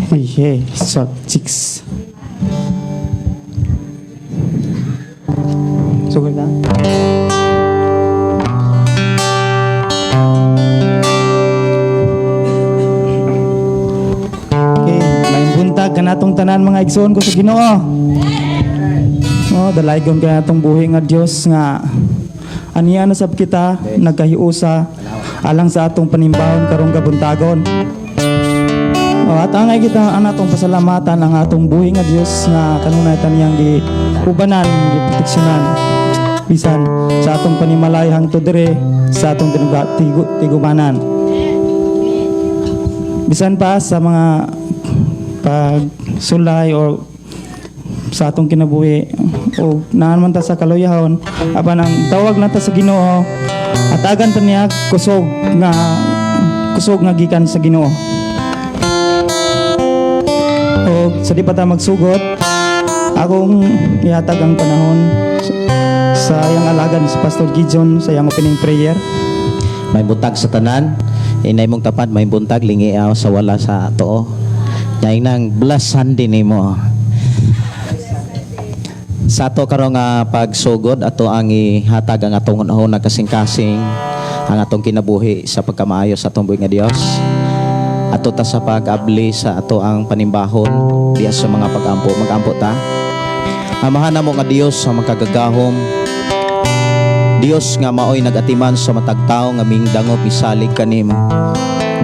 Hey, hey, so, six. Sugod na? Okay, may buntag kanatong tanan, mga igsoon ko sa Ginoo. Oh, dalaygon kanatong buhi nga Dios nga aniya na sab kita nagkahiusa alang sa atong panimbahon karong gabuntagon. Oh, at angay kita ang atong pasalamatan ang atong buhi nga Dios nga kanunay taniyang gi ubanan, giproteksyonan bisan sa atong panimalay hangtod diri sa atong tinuga, tigumanan. Bisan pa sa mga pagsulay or sa atong kinabuhi o naan man ta sa kaluyahon, apan ang tawag na ta sa Ginoo, atagan ta niya kusog nga gikan sa Ginoo. O sa di pa ta magsugod, akong ihatag ang panahon sa iyang alagad si Pastor Gideon sa iyang opening prayer. May buntag sa tanan. Inay mong tapad, may buntag, lingiaw sa wala sa tuo. Yaing nang bless Sunday nimo. Sa ato karon nga pagsugod, ato ang ihatag ang atong unahon kasing-kasing, ang atong kinabuhi sa pagkamaayo sa atong buhi nga Dios. Ato ta sa pag-abli sa ato ang panimbahon diya sa mga pag-ampo. Mag-ampo ta. Amahan namo nga Dios sa makagagahom, Dios nga maoy nagatiman sa matag tawo nga mingdangop misalig kanimo.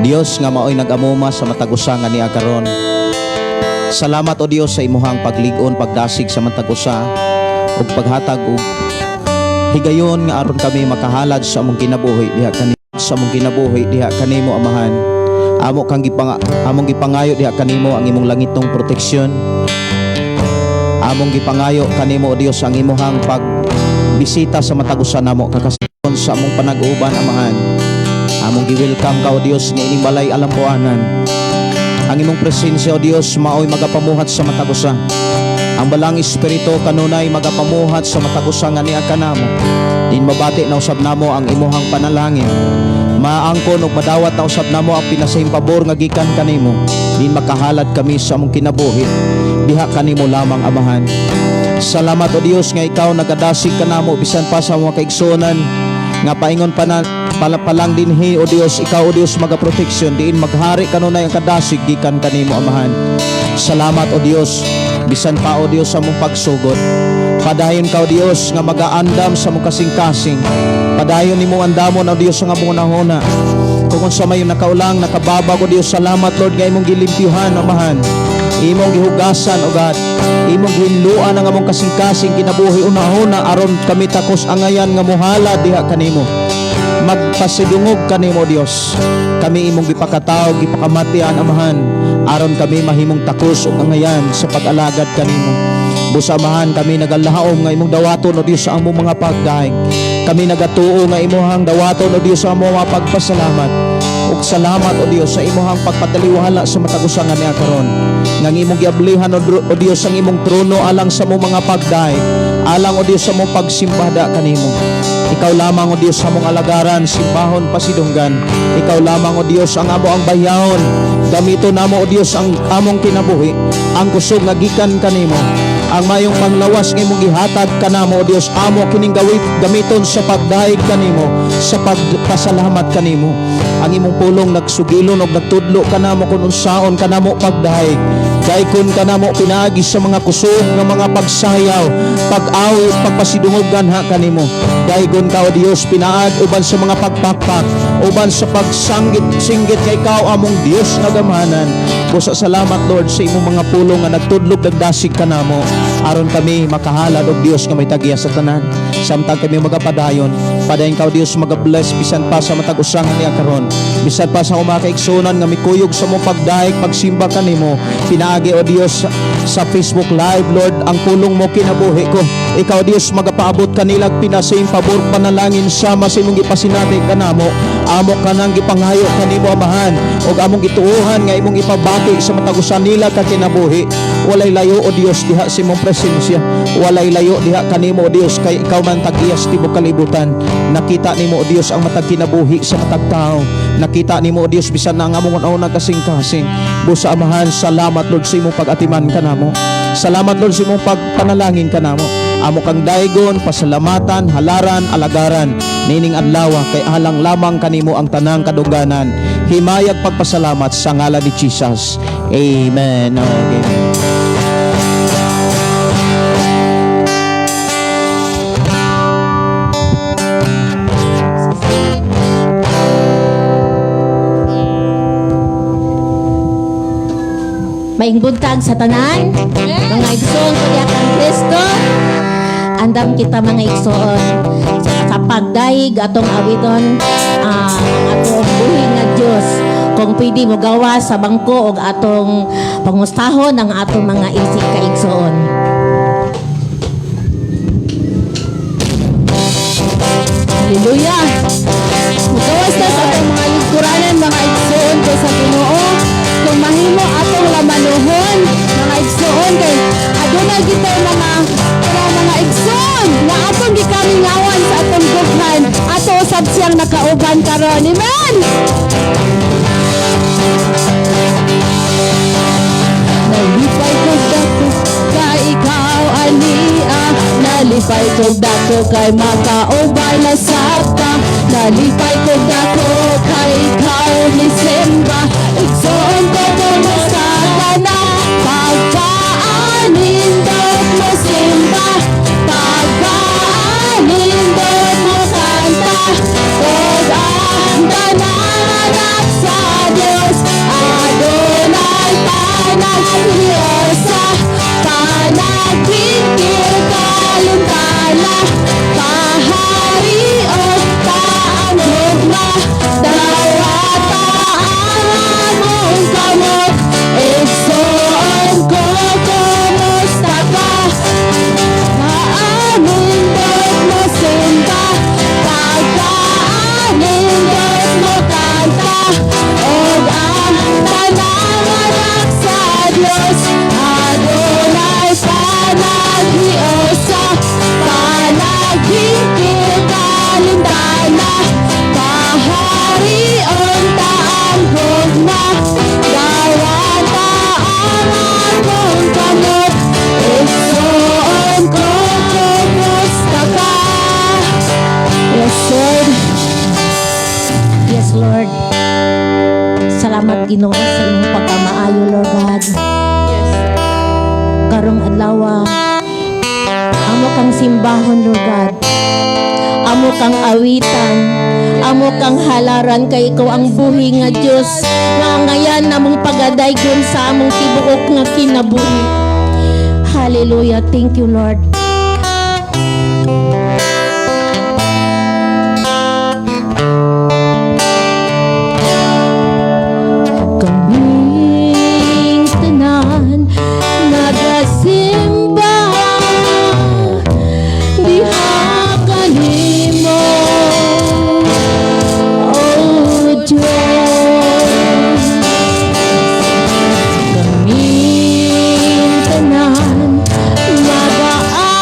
Dios nga maoy nagamuma sa matag usa nga niya karon. Salamat, o Dios, sa imuhang paglig-on, pagdasig sa matag usa ug paghatag og higayon nga aron kami makahalad sa among kinabuhi diha kanimo, sa among kinabuhi diha kanimo, Amahan. Among gipangayo diha kanimo ang imong langitong proteksyon. Among gipangayo kanimo, o Dios, ang imuhang pagbisita sa matag usa namo kakason sa among panag-uban, Amahan. Among gi-welcome ka, o Dios, nga ining balay alambuanan. Ang imong presensya, o Dios, maoy magapamuhat sa matag usa. Ang Balaang Espiritu kanunay magapamuhat sa matag usa nga niya kanamo. Din mabati na usab namo ang imuhang panalangin. Maangkon ug madawat na usab namo ang pinasahing pabor nga gikan kanimo. Din makahalad kami sa among kinabuhi diha kanimo lamang, Amahan. Salamat, o Dios, nga ikaw nagadasig kanamo bisan pa sa mga kaigsuonan nga paingon pa na pala palang dinhi, o Dios. Ikaw, o Dios, magaproteksyon diin maghari kanunay ang kadasig gikan kanimo, Amahan. Salamat, o Dios, bisan pa, o Dios, sa among pagsugod. Padayon ka, o Dios, nga magaandam sa among kasing-kasing. Padayon nimo andamon, o Dios, ang among hunahuna. Kung unsa may nakaulang, nakababag, o Dios, salamat, Lord, nga imong gilimpyuhan, Amahan. Imong gihugasan, O God. Imong gihinluan ang among kasing-kasing, kinabuhi, hunahuna, aron kami takos angayan nga muhala diha kanimo. Magpasidungog kanimo, Dios. Kami imong gipakataw, gipakamatian, Amahan, aron kami mahimong takos ug angayan sa pag-alagad kanimo. Busa, Amahan, kami nagalaom nga imong dawaton, o Dios, sa among mga pagdaig. Kami nagatuo nga imuhang dawaton, o Dios, sa among mga pagpasalamat. Ug salamat, o Dios, sa imuhang pagpataliwala sa matag usa nga niya karon. Nga ang imong giablihan, o Dios, ang imong trono alang sa among mga pagdaig. Alang, o Dios, sa among pagsimbada kanimo. Ikaw lamang, o Dios, sa among alagaran, simbahon, pasidunggan. Ikaw lamang, o Dios, ang amo ang bayahon. Gamito namo, o Dios, ang among kinabuhi, ang kusog nga gikan kanimo. Ang mayong panglawas nga imong gihatag kanamo, o Dios, amo kining gawit gamiton sa pagdayeg kanimo, sa pagpasalamat kanimo. Ang imong pulong nagsugilon og nagtudlo kanamo kung unsaon kanamo pagdayeg. Daykon kanamo pinaagi sa mga kusog nga mga pagsayaw, pag-awit, pagpasidungog ganha kanimo. Daygon ka, o Dios, pinaag uban sa mga pagpakpak, uban sa pagsanggit singgit kay ikaw among Dios nga gamhanan. Busa salamat, Lord, sa imong mga pulong nga nagtudlog, nagdasig kanamo aron kami makahalad og Dios nga may tagya sa tanan. Samtang kami magapadayon, padayon ka, O Dios, magabless bisan pa sa matag usa nga niya karon. Bisan pa sa mga kaigsuonan nga mikuyog sa among pagdayeg, pagsimba kanimo. Pinaagi, O Dios, sa Facebook Live, Lord, ang pulong mo kinabuhi ko. Ikaw, Dios, magapaabot kanilag pinasing pabor, panalangin sama sa imong gipasinati kanamo. Amo kanang gipangayo kanimo, Amahan, ug among gituohan nga imong ipabati sa matag usa nila ka kinabuhi. Walay layo, o Dios, diha sa imong presensya. Walay layo diha kanimo, o Dios, kay ikaw man tag-iyas tibuok kalibutan. Nakita nimo, o Dios, ang matag kinabuhi sa matag tao. Nakita nimo, o Dios, bisan na ang among una kasing-kasing. Busa, Amahan, salamat, Lord, sa imong pag-atiman kanamo. Salamat, Lord, sa imong pagpanalangin kanamo. Amo kang daygon, pasalamatan, halaran, alagaran nining adlaw kay alang lamang kanimo ang tanang kadungganan. Himayag pagpasalamat sa ngalan ni Jesus. Amen. Okay. Maayong buntag sa tanan. Mga igsoon ko diha kang Kristo. Andam kita, mga igsoon, sa pagdayeg atong awiton ang atong buhi nga Dios. Kung pwede mo gawa sa bangko og atong pangustahon ang atong mga isig kaigsoon. Hallelujah! Mugawas na sa atong mga lingkuranan, mga igsoon ko sa Ginoo. Kung mahimo atong lamanuhon, mga igsoon, kay aduna kita mga kanang mga igsoon nga atong gikamingawan sa atong dughan, ato usab siyang nakauban karon. Amen! Nalipay kog dako kay ikaw ania. Nalipay kog dako kay makauban na sabta. Nalipay kog dako kay ikaw ni simba. Igsoon ko, kumusta ka na? Pagkaanindot mo simba, pagkaanindot mo kanta, ug ang tanang anak sa Dios adunay panaghiusa, panaghingkir kalintana, paharion ta ang gugma, dawata ang among kamot. Igsoon ko, kumusta ka? Kaanindot mo simba, pagkaanindot mo kanta, ug ang tanang anak sa Dios adunay panaghiusa, panaghingkir kalintana, paharion ta ang gugma, dawata ang among kamot. Igsoon ko, kumusta ka? Yes, Lord. Yes, Lord. Salamat, Ginoo, sa imong pagkamaayo, Lord God. Karong adlaw, amo kang simbahon, Lord God. Amo kang awitan, amo kang halaran kay ikaw ang buhi nga Dios nga angayan namong pagadaygon sa among tibuok nga kinabuhi. Hallelujah. Thank you, Lord. Kaming tanan nagasimba diha kanimo, O Diyos. Kaming tanan magaadto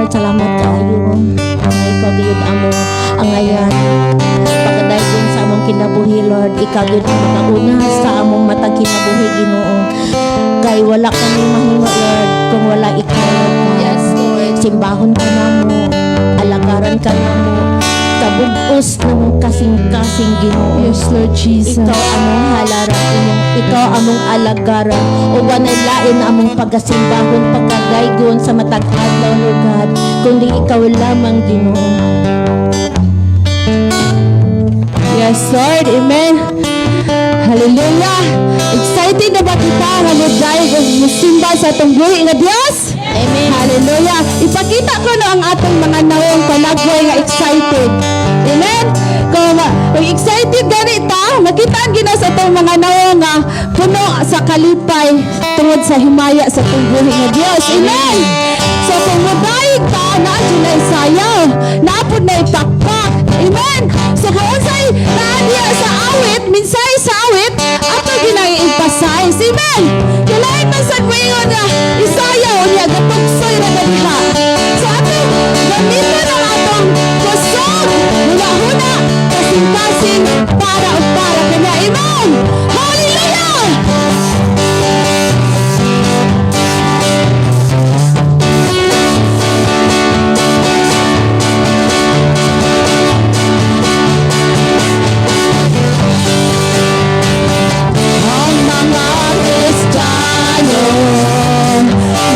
Salamat kaayo. Nga ikaw gyud among angayan. Pagkadaygon sa among kinabuhi, Lord. Ikaw gyud ang makauna sa among matag kinabuhi, Ginoo. Kay wala kami mahimo, Lord, kung wala ikaw, Lord God. Yes, Lord. Simbahon ka namo, alagaran ka namo, kabug-os namong kasing-kasing, Ginoo. Yes, Lord Jesus. Ikaw among halaran, imong ikaw among alagaran, ug walay lain among pagasimbahon, pagkadaygon sa matag adlaw, Lord God, kundi ikaw lamang, Ginoo. Yes, Lord. Amen. Hallelujah. Excited na ba kita nga mo-drive ug musimba sa atong buhi nga Dios? Amen. Hallelujah. Ipakita ko no ang atong mga nawong palagway nga excited. Amen. Kung excited gani ta, makitaan gina sa atong mga nawong nga puno sa kalipay tungod sa himaya sa atong buhi nga Dios. Amen. So kung mudayeg ta, naa jud nay sayaw, naa pud nay pakpak. Amen. So kung unsay naa diya sa awit, mensahe sa awit, ato ginang i-emphasize. Amen. Kailangan man sa moingon nga isayaw niya gatugsoy ra ba diha. So atong gamiton ang atong kusog, huna-huna, kasing-kasing para ug para kanya. Amen. Hallelujah! Ang mga Kristiyano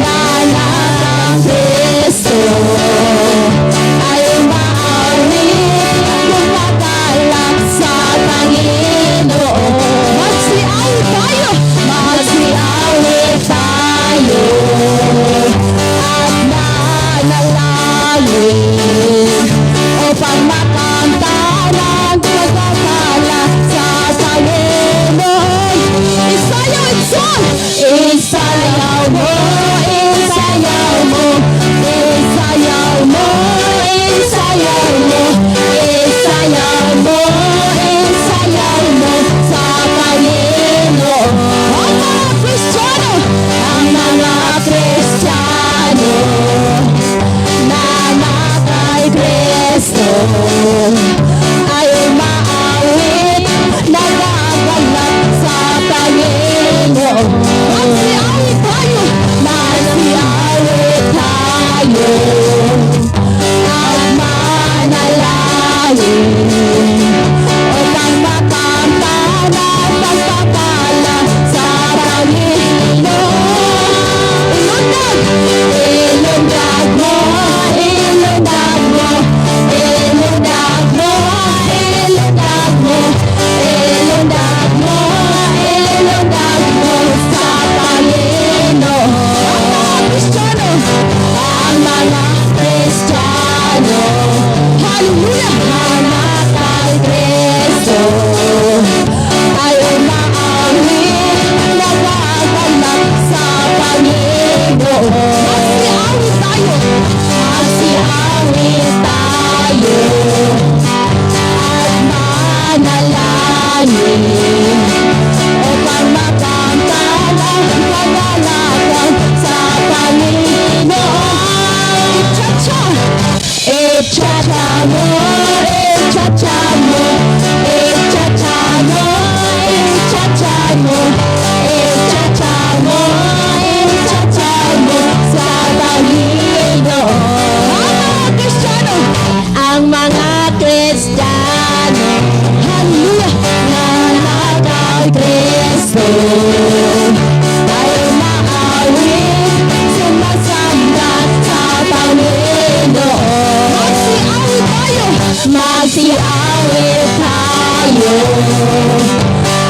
na anak ng Kristo ay maawit, gumagalak sa Panginoon. Magsiawit tayo, magsiawit tayo at manalangin upang makamtan ang pagpapala sa Panginoon. Isayaw, igsoon! Isayaw mo, isayaw mo, isayaw mo, isayaw mo, isayaw mo, isayaw mo sa Panginoon. Ang mga Kristiyano, ang mga Kristiyano na kay Kristo ay maawit, nagagalak sa Panginoon. Magsiawit tayo, magsiawit tayo at manalangin upang makamtan ang pagpapala sa Panginoon. Ilundag, ilundag mo, ilundag mo, ilundag mo, ilundag mo, ilundag mo, ilundag mo sa Panginoon. Ang mga Kristiyano, ang mga Kristiyano, hallelujah, anak kay Kristo, ay umaawit, nagagalak sa Panginoon. Magsiawit tayo, magsiawit tayo, at manalangin upang makamtan ang kagalakan sa Panginoon. I-cha-cha, i-cha-cha mo, i-cha-cha mo, i-cha-cha mo, i-cha-cha mo, i-cha-cha mo, i-cha-cha mo sa Panginoon. Ang mga Kristiyano, Ang mga Kristiyano hallelujah, na kay Kristo ay maawit, sumasamba sa Panginoon. Magsiawit tayo, Magsiawit tayo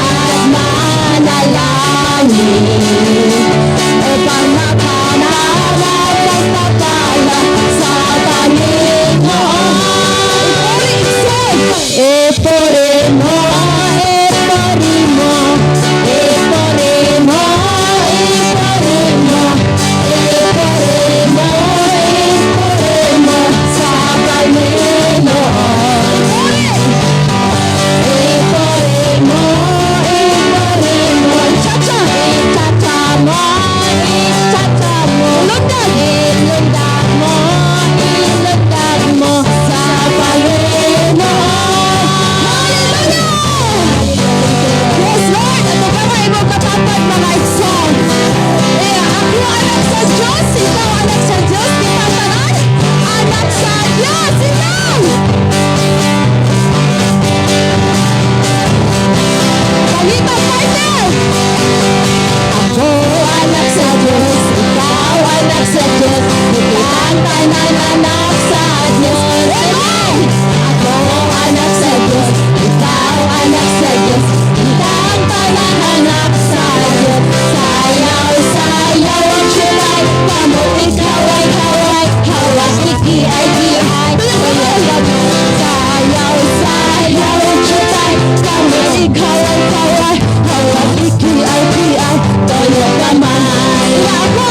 at manalangin upang makamtan ang pagpapala sa Panginoon. Ipuri mo, ipuri mo, ipuri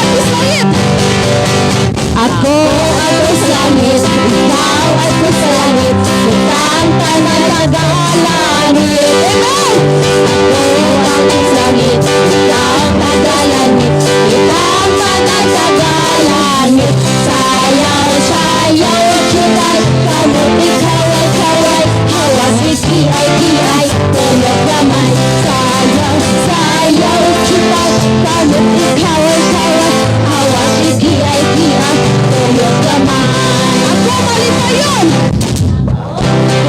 adto sa langit. Ako adto sa langit, ikaw adto sa langit, kitang tanan taga-langit. Amen! Ako adto sa langit, ikaw taga-langit, kitang tanan taga-langit. Sayaw, sayaw, kita, kamot kaway, kaway, hawas kiay, kiay, tuyok gamay. Sayaw, sayaw, kita, kamot kaway, kaway, hawas kiay, kiay, tuyok gamay. Ako malipayon!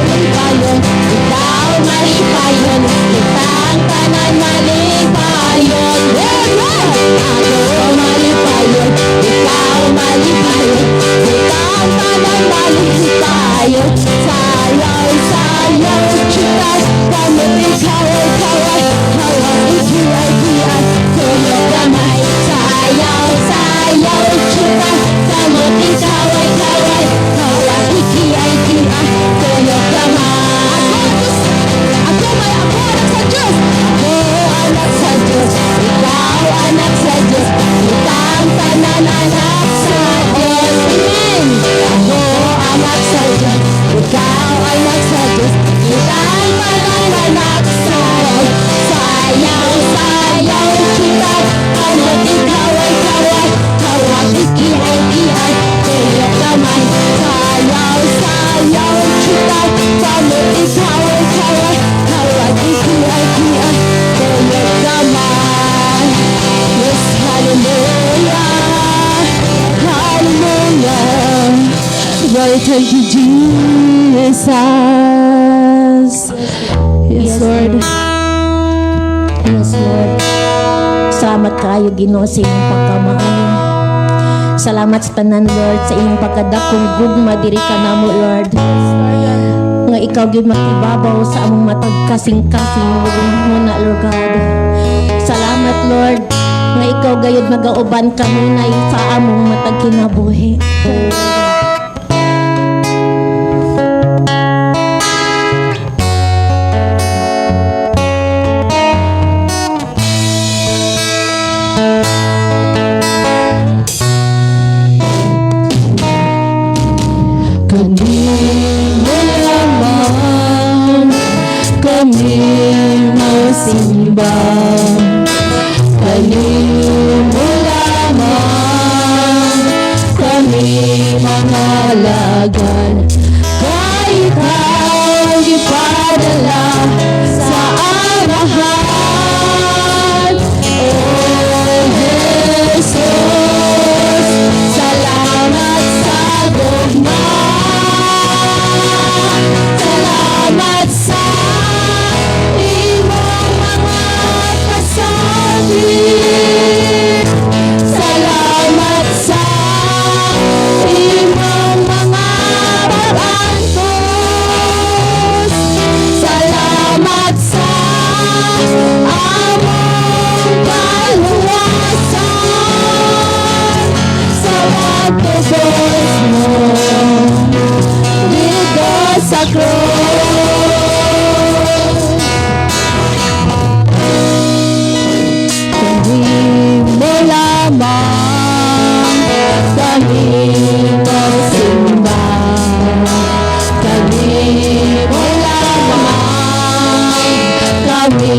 Malipayon, ikaw malipayon, kitang tanan malipayon. Amen! Ako malipayon, ikaw malipayon, kitang tanan malipayon. Sayaw, sayaw, kita, kamot kaway, kaway, hawas kiay, kiay, tuyok gamay. Sayaw, sayaw, kita, kamot kaway, kaway, hawas kiay, kiay, tuyok gamay. Ako may ako anak sa Diyos. Ako anak sa Diyos. Ikaw anak sa Diyos. Kitang tanan anak sa Diyos. Amen. Ako anak sa Diyos. Ikaw anak sa Diyos. Kitang tanan anak sa Diyos. Sayaw, sayaw, kita. Kamot kaway, kaway. Hawas kiay, kiay. Tuyok gamay. Sayaw, sayaw, kita. Kamot kaway, kaway. Hawas kiay, kiay. Tuyok gamay. Yes, hallelujah. Hallelujah. Glory, thank you, Jesus. Yes, Lord. Yes, Lord. Salamat kayo, Ginoo, sa imong pagkamaayo. Salamat sa tanan, Lord, sa imong pagkadakong gugma diri kanamo, Lord. Nga ikaw gyud makibabaw sa among matag kasing-kasing muna, Lord God. Salamat, Lord, nga ikaw gayud magauban kanunay sa among matag kinabuhi. Kanimo lamang kami mosimba, kanimo lamang kami mangalagad, kay ikaw gipadala sa Amahan. O Jesus, salamat sa gugma. Salamat sa imong mga pasakit. Salamat sa imong mga pag-antos. Salamat sa among kaluwasan, sa pagtubos mo dito sa krus. Kanimo lamang kami mosimba, kanimo lamang kami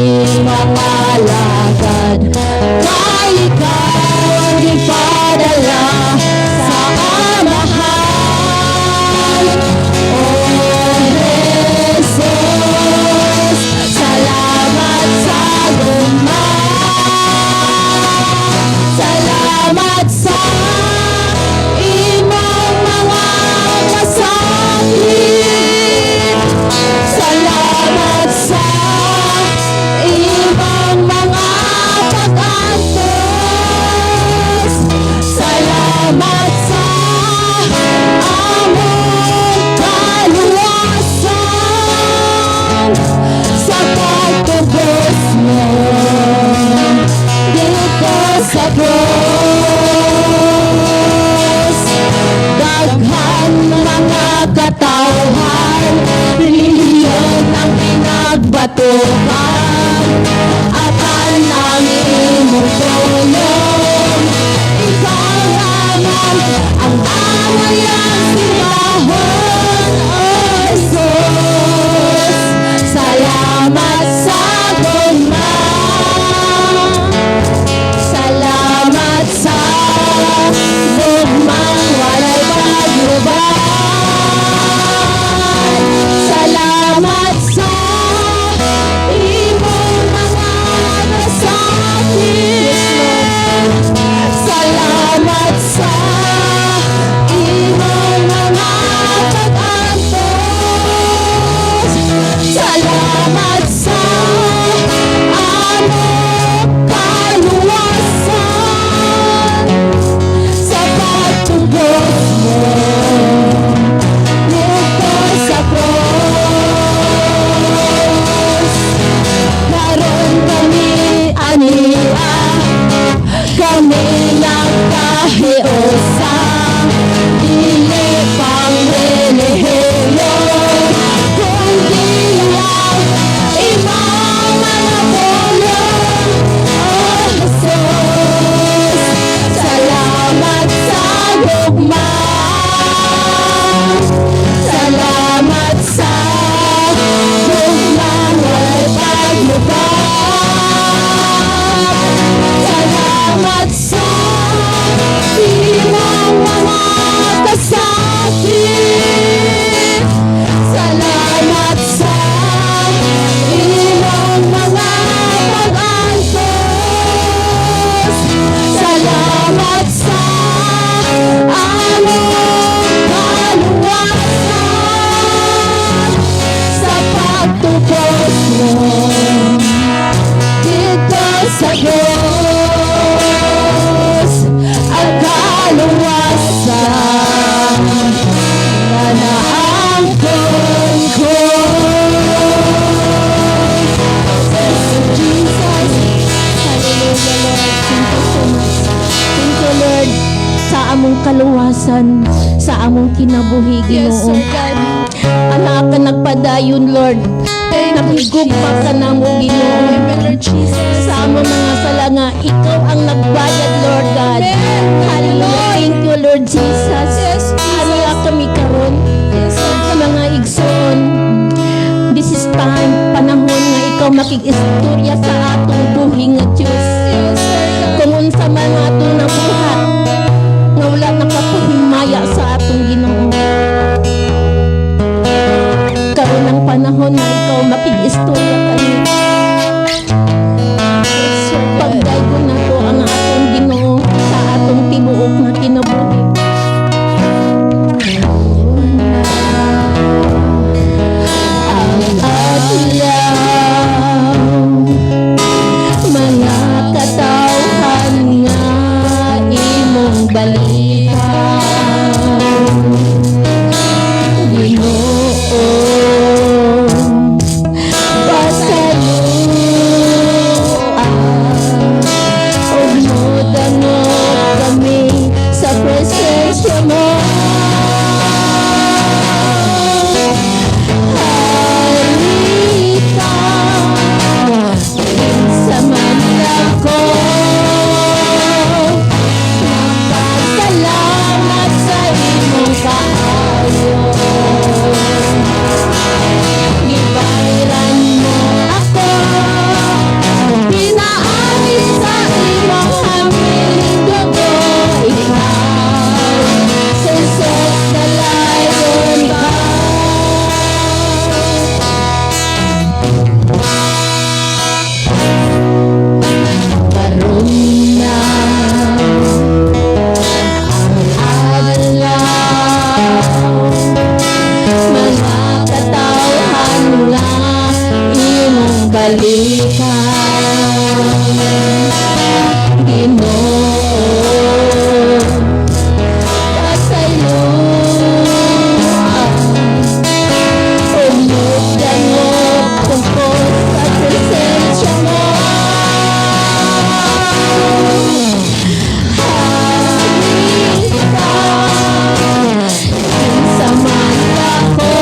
mangalagad, kay ikaw ang gipadala sa Amahan. O Jesus, salamat sa gugma. Salamat sa imong mga pasakit. Salamat sa imong mga pag-antos. Salamat sa among kaluwasan, sa pagtubos mo dito sa krus. Daghan mga katawhan, relihiyon ang pinagbatukan, apan ang imong pulong. Kaluwasan sa among kinabuhi, Yes, Ginoo. Lord God. Anaa ka nagpadayon, Lord. Thank you, Naghigugma ka namo, Ginoo. Amen, Lord Jesus. Sa among mga sala nga ikaw ang nagbayad, Lord God. Amen. Hallelujah. Thank you, Lord Jesus. Yes, Jesus. Ania kami karon, Yes, Lord God. mga igsoon. This is time, panahon nga ikaw makig-istorya sa atong buhi nga Diyos. Yes, Lord God. Kung unsa man nga atong nabuhat nga wala nakapahimaya sa atong Ginoo. Karon ang panahon nga ikaw makig-istorya kani. Yes, Lord God. Pagdaygon nato ang atong Ginoo sa atong tibuok nga kinabuhi. Ang adlaw, mga katawhan nga imong balikan, Ginoo, pasayloa ug modangop kami sa presensya mo. Hari ka, kinsa man ako, nagpasalamat sa imong kaayo. Gibayran mo ako pinaagi sa imong hamiling dugo. Ikaw, Jesus, dalaygon ka. Karon na ang adlaw, mga katawhan nga imong balikan, Ginoo, pasayloa ug modangop ko sa presensya mo. Hari ka, kinsa man ako,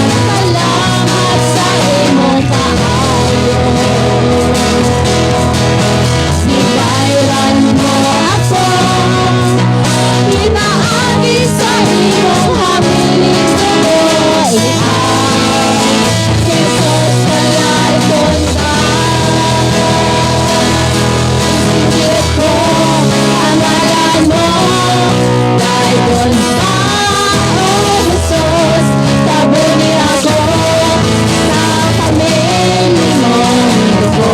nagpasalamat sa imong kaayo. Gibayran mo ako pinaagi sa imong hamiling dugo. Ikaw, Jesus, dalaygon ka. Isinggit ko ang ngalan mo. Daygon ka, O Jesus. Tabuni ako sa hamiling mong dugo.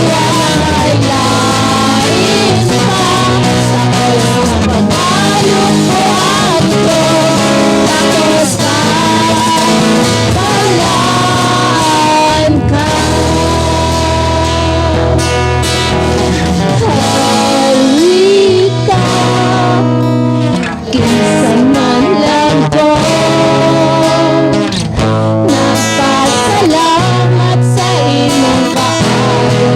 Walay lain pa sa pag-ayo ko adto. Tapos ka, balaan ka. Hari ka, kinsa man lang ko, nagpasalamat sa imong kaayo.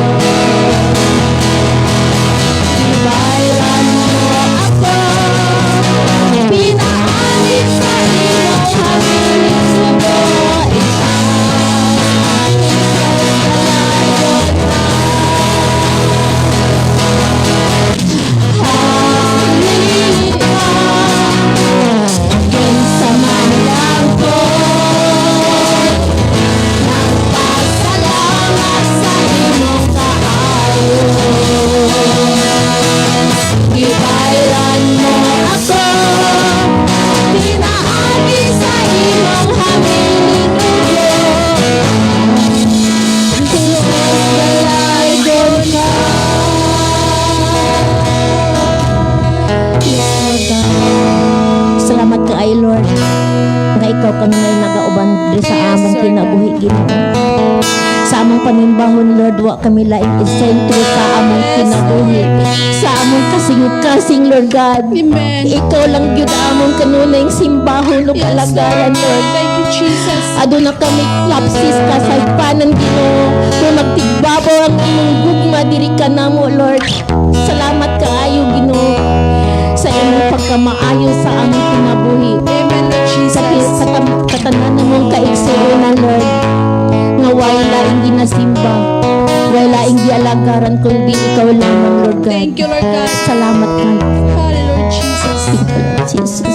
Gibayran mo ako pinaagi sa imong hamiling dugo. Ikaw, Jesus, dalaygon ka. Hari ka, kinsa man lang ko, nagpasalamat sa imong kaayo. Gibayran mo ako pinaagi sa imong hamiling dugo. Jesus, dalaygon ka. Yes, Lord God. Salamat kaayo, Lord, nga ikaw kami nagauban diri sa Yes, among Lord. Kinabuhi, Ginoo. Sa among panimbahon, Lord, wa kami laing isentro sa among kinabuhi. Sa among kasing-kasing, Lord God. Amen. Ikaw lang gyud among kanunayng simbahon ug Yes, alagaran, Lord. Lord. Thank you, Lord Jesus. Aduna kami lapsis kasaypanan, Ginoo. Kung nagtigbabaw ang imong gugma diri kanamo, Lord. Salamat kaayo, Ginoo, sa imong pagkamaayo sa among kinabuhi. Amen, Lord Sa Jesus. sa tanan namong kaigsuonan, Lord, nga way laing ginasimba, way laing gialagaran kundi ikaw lamang, Lord God. Thank you, Lord God. Salamat God. Hallelujah, Lord Jesus. Thank you, Lord Jesus.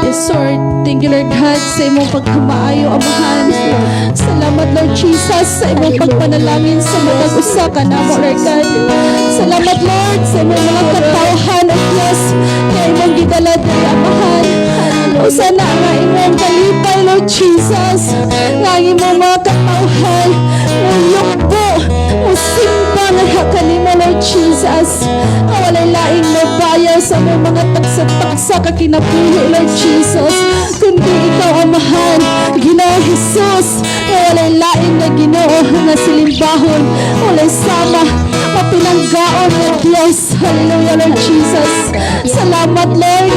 Yes, Lord. Thank you, Lord God, sa imong pagkamaayo, Amahan. Salamat, Lord Jesus, sa imong pagpanalangin sa matag usa ka namo, Lord God. Salamat, Lord, sa imong mga katawhan, O Diyos, nga imong gidala diri, Amahan. Usa na nga imong kalipay, Lord Jesus, nga ang imong mga katawhan, muyukbo, musimba nga kanimo, Lord Jesus. Nga walay laing mabayaw sa imong mga tagsa-tagsa ka kinabuhi, Lord Jesus, kundi ikaw, Amahan, Ginoo Jesus, nga walay lain nga Ginoo nga silimbahon, walay sama, mapinanggaon nga Diyos. Hallelujah, Lord Jesus. Salamat, Lord,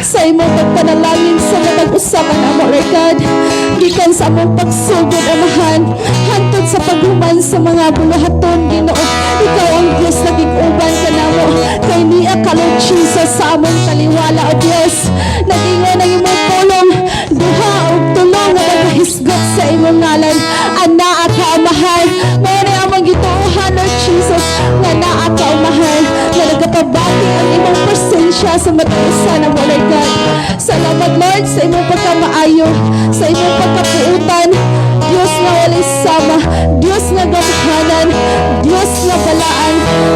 sa imong pagpanalangin sa matag usa ka namo, Lord God. Gikan sa among pagsugod, Amahan, hantod sa paghuman sa mga buluhaton, Ginoo. Ikaw ang Diyos na gig-uban ka namo. Kay niya ka, Lord Jesus, sa among taliwala, O Diyos. Nag-ingon ang imong pulong, duha og tulo nga nagahisgot sa imong ngalan. Anaa ka, Amahan. Mao ni among gituohan, Lord Jesus, nga naa ka, Amahan, nga nagapabati ang imong presensya sa matag usa namo, Lord God. Salamat, Lord, sa imong pagkamaayo, sa imong pagkapuutan. Diyos nga walay sama, Diyos nga gamhanan, Diyos nga balaan,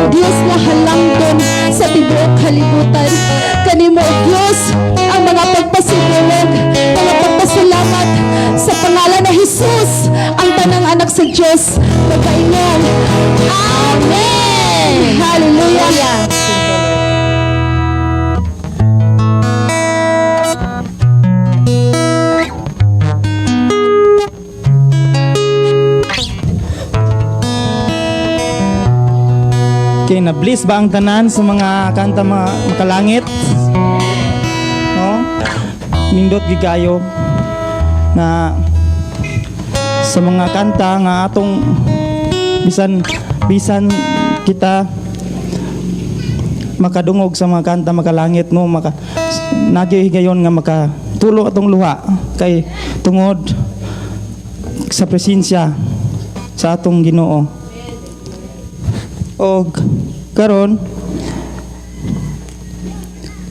Diyos nga halangdon sa tibuok kalibutan. Kanimo, O Diyos, ang mga pagpasibulog, mga pagpasalamat sa pangalan ni Jesus, ang tanang anak sa Diyos, nagaingon, Amen! Hallelujah! Okay, na-bless ba ang tanan sa mga kanta mga makalangit? No? Nindot gigayo na sa mga kanta nga atong bisan bisan kita makadungog sa mga kanta makalangit, no, maka nagi higayon nga makatulo atong luha kay tungod sa presensya sa atong Ginoo. Og karon,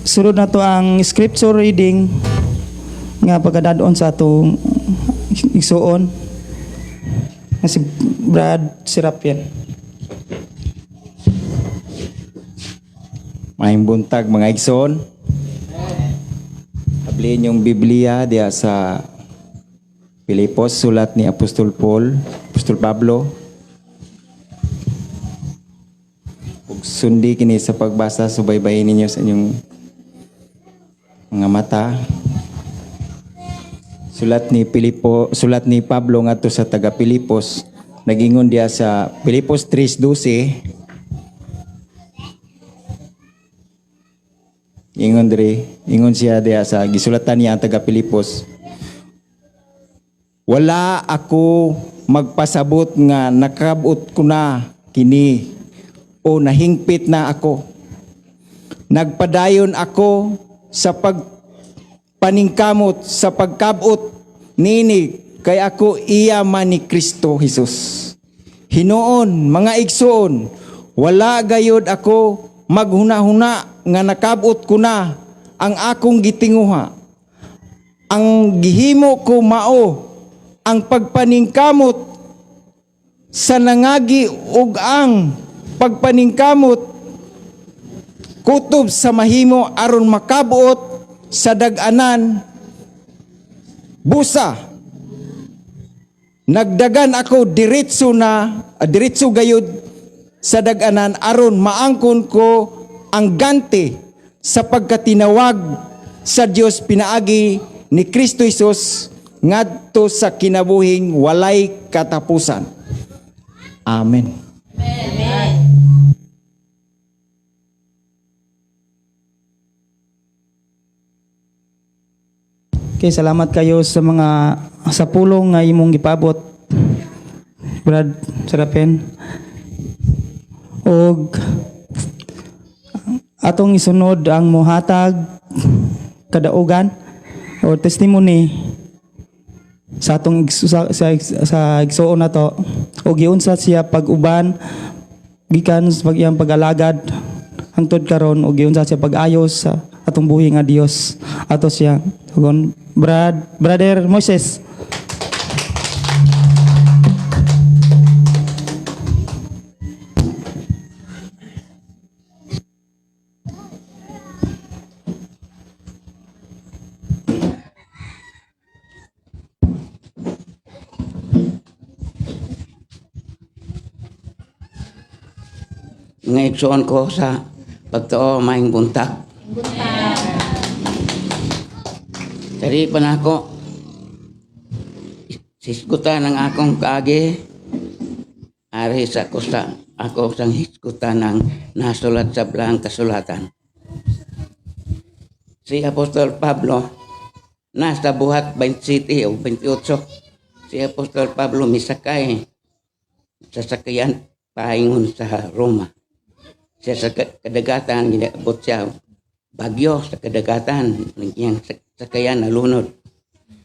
sulod na to ang scripture reading nga pagkadadon sa atong igsuon nga si Brad Serapian. Maayong buntag, mga igsoon. Ablihin yung Biblia diya sa Pilipos, sulat ni Apostol Paul, Apostol Pablo. Ug sundi kini sa pagbasa, subaybayin ninyo sa inyong mga mata. Sulat ni Pilipo, sulat ni Pablo ngadto sa taga Pilipos, nagingon diya sa Pilipos 3:12. Ingon diri, ingon siya diya sa gisulatan niya ang taga Pilipos. "Wala ako magpasabot nga nakabot ko na kini o nahingpit na ako. Nagpadayon ako sa pagpaningkamot sa pagkabot nini kay ako iya man ni Kristo Jesus. Hinuon, mga igsoon, wala gayod ako maghuna-huna nga nakabot ko na ang akong gitinguha. Ang gihimo ko mao ang pagpaningkamot sa nangagi ug ang pagpaningkamot kutob sa mahimo aron makabot sa dag-anan busa. Nagdagan ako diretso na diretso gayud sa dag-anan aron maangkon ko ang ganti sa pagkatinawag sa Dios pinaagi ni Kristo Jesus ngadto sa kinabuhing walay katapusan. Amen." Amen. Okay, salamat kayo sa mga sa pulong nga imong gipabot. Brad Serapin. Og atong isunod ang mohatag kadaugan or testimony sa atong sa igsuon na to og giunsa siya pag-uban gikan sa pag iyang pag-alagad hangtod karon og giunsa siya pag-ayos sa atong buhi nga Dios ato siya tugon Brother Moises. Mga igsoon ko sa pagtuo, maayong buntag. Dari pa na ako, sisgutan ang akong kaagi, ari sa ko sa ako sang hisgutan ang nasulat sa balaang kasulatan. Si Apostol Pablo, nasa buhat 27 o 28, si Apostol Pablo misakay sa sakayan paingon sa Roma. Siya sa kadagatan, ginaabot siya bagyo sa kadagatan, iyang sakayan nalunod.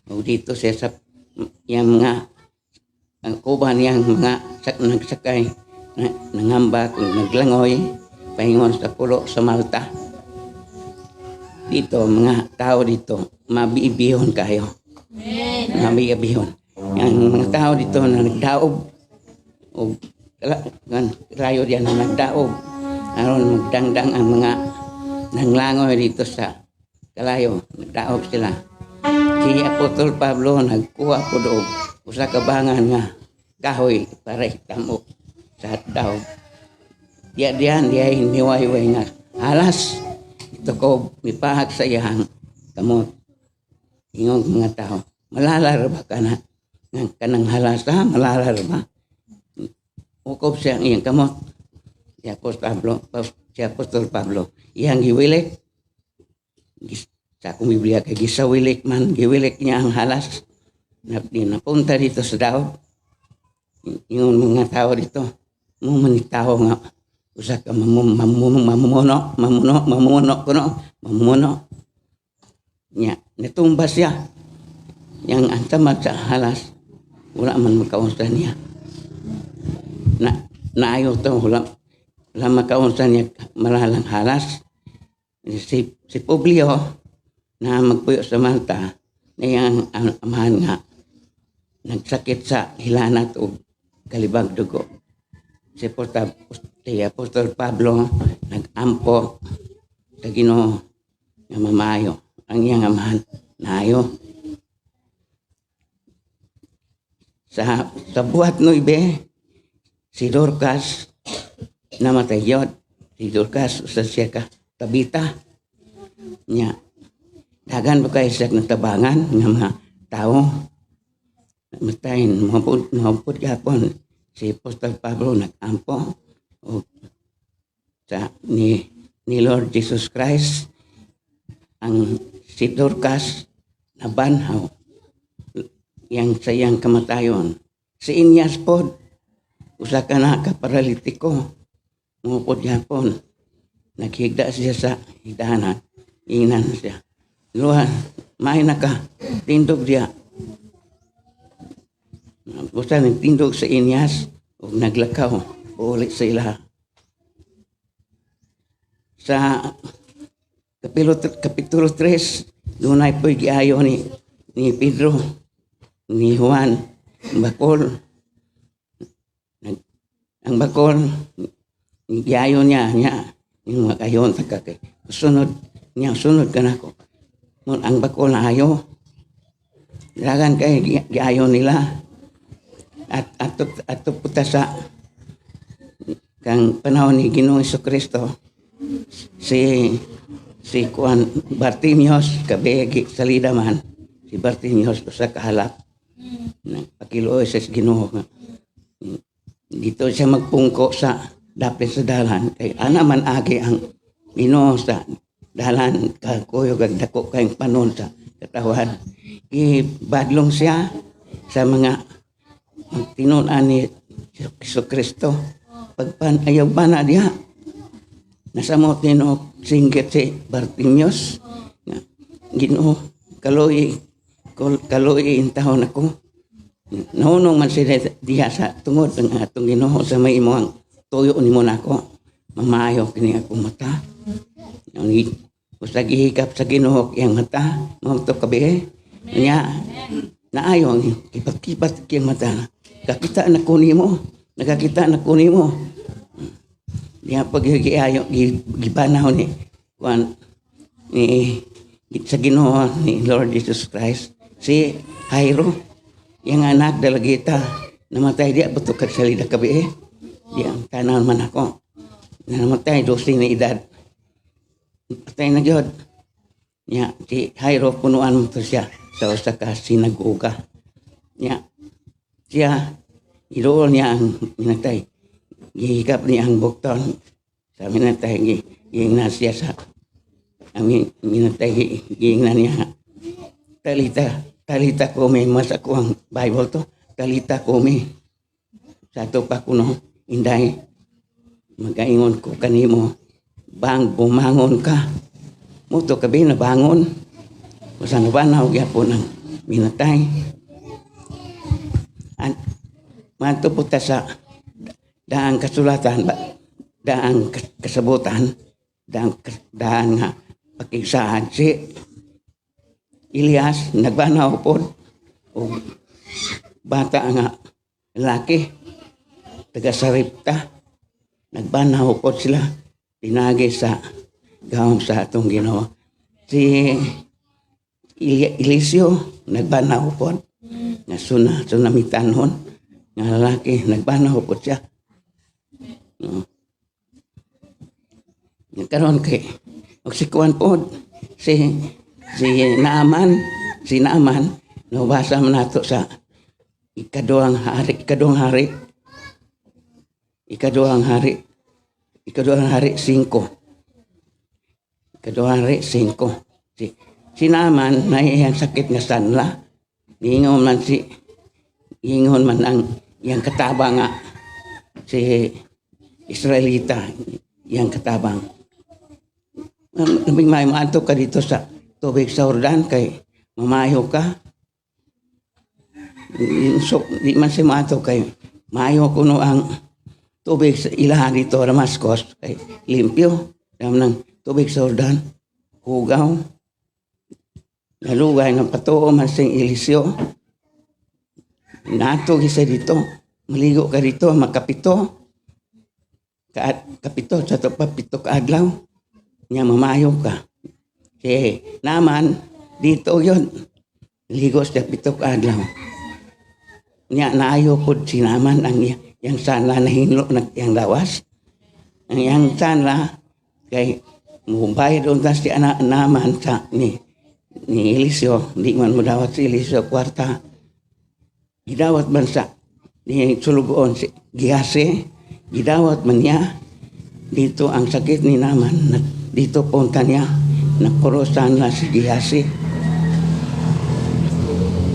O dito siya sa iyang mga, ang kuban niyang mga nagsakay, nangamba kung naglangoy, paingon sa pulo sa Malta. Dito, mga tao dito, mabiibihon kayo. Mabiibihon. Ang mga tao dito na nagdaob, o layo diyan na nagdaob, aron magdangdang ang mga nanglangoy dito sa kalayo, nagdaob sila. Si Apostol Pablo nagkuha po doon usa ka bangan nga kahoy para itamo sa daob. Diya diyan diya miwayway nga halas ito ko mipahag sa iyang kamot. Ingong mga tao, malalar ba ka na? Nga kanang halas ha, malalar ba? Ukob siya ang iyang kamot. Si Apostol Pablo, si Apostol Pablo, iyang giwilik. Sa akong Biblia kay gisawilik man, giwilik niya ang halas. Napunta dito sa daog. Yung mga tao dito, mo man tao nga usa ka mamumuno, mamuno, mamuno kuno, mamuno. Nya, natumba siya. Yang ang tamad sa halas, wala man makaunsa niya. Na, naayo to, wala makaunsa niya malalang halas. Si Publio, na magpuyo sa Malta, na iyang amahan nga, nagsakit sa hilanat o kalibag dugo. Si Apostol Pablo, nag-ampo sa Ginoo nga mamayo. Ang iyang amahan, naayo. Sa buhat 9, si Dorcas namatay yun. Si Dorcas, usa siya ka Tabita. Nya, dagan ba kayo siya natabangan nga mga tao? Namatayin, maupod gapon. Si Apostol Pablo nag-ampo o sa ni Lord Jesus Christ. Ang si Dorcas nabanhaw yang sa iyang kamatayon. Si Inyas pod, usa ka na kaparalitiko, mupod yapon. Naghigda siya sa higdahanan. Ingnan siya. Luha, may na ka, tindog diya. Basta nagtindog sa Inyas, ug naglakaw, ulit sa ila. Sa Kapitulo 3, dunay po'y giayo ni Pedro, ni Juan, ang bakol. Ang bakol, giayo niya, yung mga kayon, kay sunod niya, sunod ka na ko. Mun, ang bakol na ayo. Dagan kay giayo nila. At ato puta sa kang panahon ni Ginoong Jesucristo, si Juan Bartimios, kabegi salida man, si Bartimios usa ka halak. Nagpakiluoy sa Ginoo. Dito siya magpungko sa dapit sa dalan kay ana man agi ang Ginoo sa dalan kagkuyog ag dako kayong panon sa katawan. Gibadlong siya sa mga tinunan ni Jesu Kristo. Pagpan ayaw ba na diha? Nasamot ni no singgit si Bartimius. Nga, Ginoo, kaluoy, kaluoy intawon ako. Nahunong man sila diha sa tungod ang atong Ginoo sa may imong tuyo nimo nako. Mamayo kini akong mata. Ang basta gihikap sa Ginoo iyang mata, mao to kabi. Nya naayo ang kipat-kipat kiyang mata. Kakita na ko nimo, nakakita na ko nimo. Diha pag giayo gibanaw ni kuan ni sa Ginoo ni Lord Jesus Christ si Jairo, iyang anak dalagita, namatay diya buto kag salida kabi eh. Diya tanaw man ako namatay 12 na edad, patay na gyud niya. Si Jairo, punuan mo to siya sa usa ka sinagoga niya. Siya iduol niya ang minatay, gihikap niya ang bukton sa minatay, giingna siya sa ang minatay, giingna niya, "Talita, talita kumi." Mas ako ang Bible to, "Talita kumi." Sa ato pa kuno, "Inday, magaingon ko kanimo, bang bumangon ka." Muto kabi na bangon usa na banaw gyapon ang minatay. An manto po ta sa daang kasulatan ba, daang kasabutan, daang daan nga pakigsahan. Si Elias nagbanaw pod og bata nga laki taga Sarepta. Nagbanaw pod sila pinagi sa gahom sa atong Ginoo. Si Eliseo nagbanaw pod nga suna sunamitanon nga lalaki, nagbanaw pod siya, no. Nagkaroon kay og si kuan pod, si si Naaman. Si Naaman, nabasa man nato sa ikaduhang hari, ikaduhang hari, ikaduhang hari, ikaduhang hari 5, ikaduhang hari 5. Si si Naaman na iyang sakit nga sanla. Giingon man si giingon man ang iyang katabang nga si Israelita, iyang katabang, "Labing may maadto ka dito sa tubig sa Jordan kay mamayo ka." So, di man siya maadto kay maayo kuno ang tubig sa ilahan dito Damascus kay limpyo. Dam ng tubig sa Jordan, hugaw. Nalugay ng patuo man sing Eliseo. Nato gisa dito, maligo ka dito, makapito. Kapito sa to pa 7 ka adlaw. Nya mamayo ka. Si Naman dito yon. Ligo siya 7 ka adlaw. Nya naayo pud si Naman, ang yang sanla nahinlo na yang lawas. Ang yang sanla kay mubayad unta si anak Naman sa ni ni Eliseo, di man modawat si Eliseo kwarta. Gidawat man sa ni sulugoon si Gihase, gidawat man niya dito ang sakit ni Naman na, dito punta niya nakurusan na si Gihase.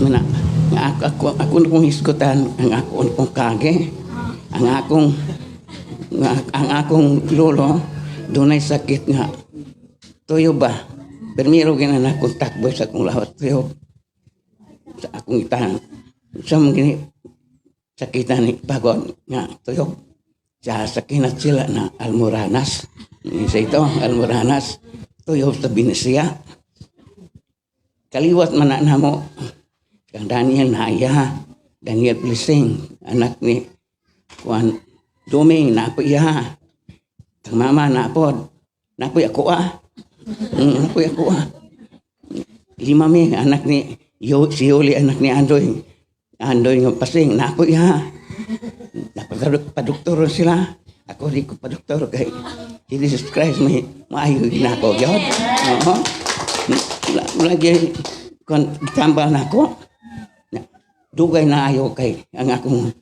Mana nga ako ako ako na kong hisgutan ang ako kong kage, ang akong nga, ang akong lolo dunay sakit nga tuyo ba, permiro gina akong takbo sa akong lawas, tuyo sa akong itahan sa mga gini sakitan ni pagod nga tuyo sa sakinat sila na almoranas. Sa ito almoranas, tuyo sa Binisaya. Kaliwat man na namo kang Daniel na iya, Daniel Blessing, anak ni Juan Duming, na iya kang mama na pod, napoy ako ah. Napoy ako ah. Lima mi anak ni Yo, si Yuli, anak ni Andoy, Andoy nga pasing, napoy iya. Napadoktor sila. Ako di ko padoktor kay Jesus Christ may maayo na ako gyud. Oo. Lagi kon tambal na ako. Na, dugay na ayo kay ang akong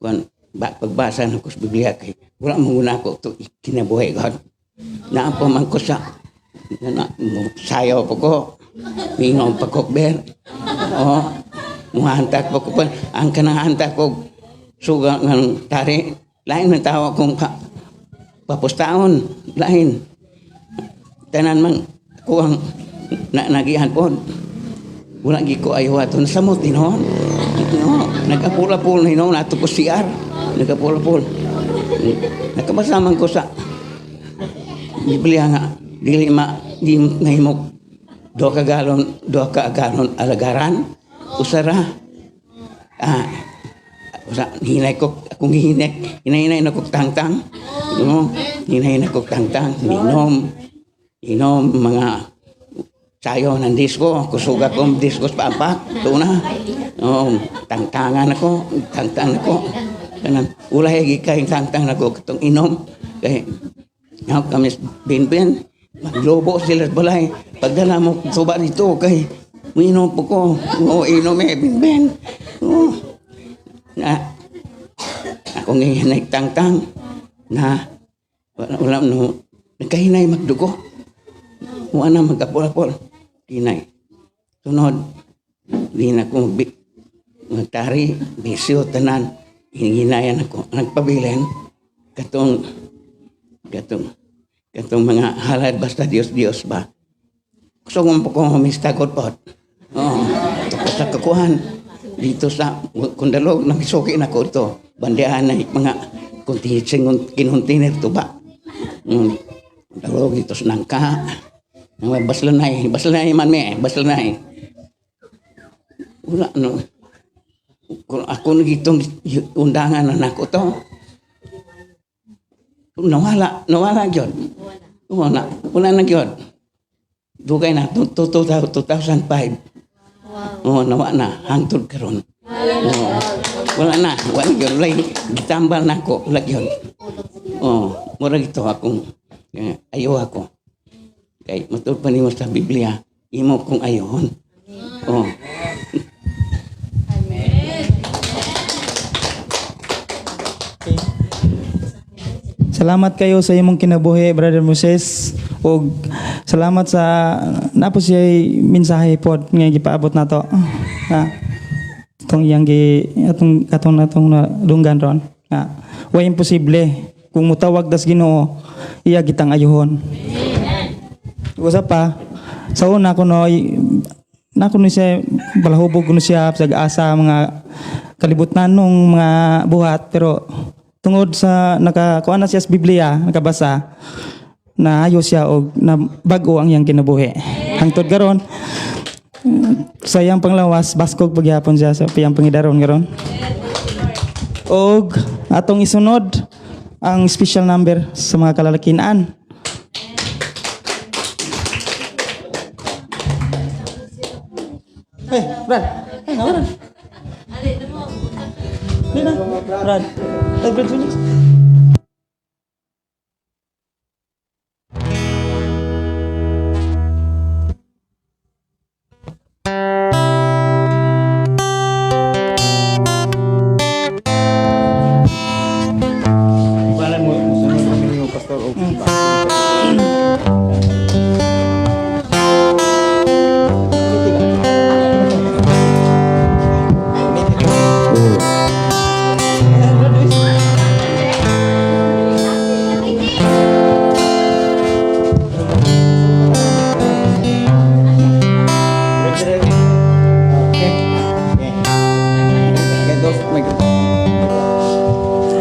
kon ba, pagbasa na ko sa Biblia kay wala mo na ako to kinabuhi God. Naapo man ko sa na, sayaw po ko. Minom pa ko ber. Oh, muhantak pa ko pa. Ang kanang ko suga ng tari. Lain man tawa kong papustaon. Lain. Tanan man ko ang nagihan po. Wala gi ko ayaw ato nasamot hinuon. No, nagapul-apul na hinuon ato ko CR. Nagapul-apul. Nakabasa man ko sa Biblia nga dili ma di mahimok duha ka galon alagaran usara usa hinay ko akong hinay hinay na ko tangtang, no, hinay na ko tangtang, minom inom mga sayo ng disco, kusuga ko disco sa pampak tuna, oh, tangtangan ako, tangtang ako kanang ulay gi kay tangtang ako katong inom kay nga kami binbin maglobo sila sa balay pagdala mo suba dito kay minom po ko, o inom eh binbin, oh, na akong hinay tangtang na wala, wala no nagkahinay magdugo, wala magkapul-apul hinay sunod di na ko magtari bisyo tanan hinayan ako nagpabilin katong katong katong mga halad basta Dios Dios ba gusto ko po kong humistagod po. Oo, tapos sa kakuhan dito sa Kundalog nagisuki na ko ito bandihan na mga kinontainer to ba, Kundalog dito sa Nangka. Baslanay baslanay man me baslanay wala no kung ako nagitong undangan na nako to nawala nawala gyud, wala wala na gyud, dugay na 2005. Wow. Oh, nawa na hangtod karon. Oh, wala na wala gyud, wala gitambal na ako, wala gyud. Oh, mura gito akong ayo ako kay matud pa nimo sa Biblia imo kong ayohon. Oh. Salamat kayo sa imong kinabuhi, Brother Moses. Og salamat sa napo siya mensahe pod nga gipaabot nato. Ha. Itong iyang gi atong katong natong dunggan ron. Ha. Way imposible kung mutawag das Ginoo, iya gitang ayuhon. Usa pa sa una kuno na kuno siya balahubog kuno siya sa asa mga kalibutan nung mga buhat, pero tungod sa nakakuha na siya sa Biblia, nakabasa, na ayo siya og na bag-o ang iyang kinabuhi. Hangtod karon sa iyang panglawas baskog pagyapon siya sa iyang pangidaron karon. Og atong isunod ang special number sa mga kalalakian. Eh, Brad. Eh, nga, Brad. Di na. Brad. Eh, Brad Felix. Wala mo musunod kami nimo pastor og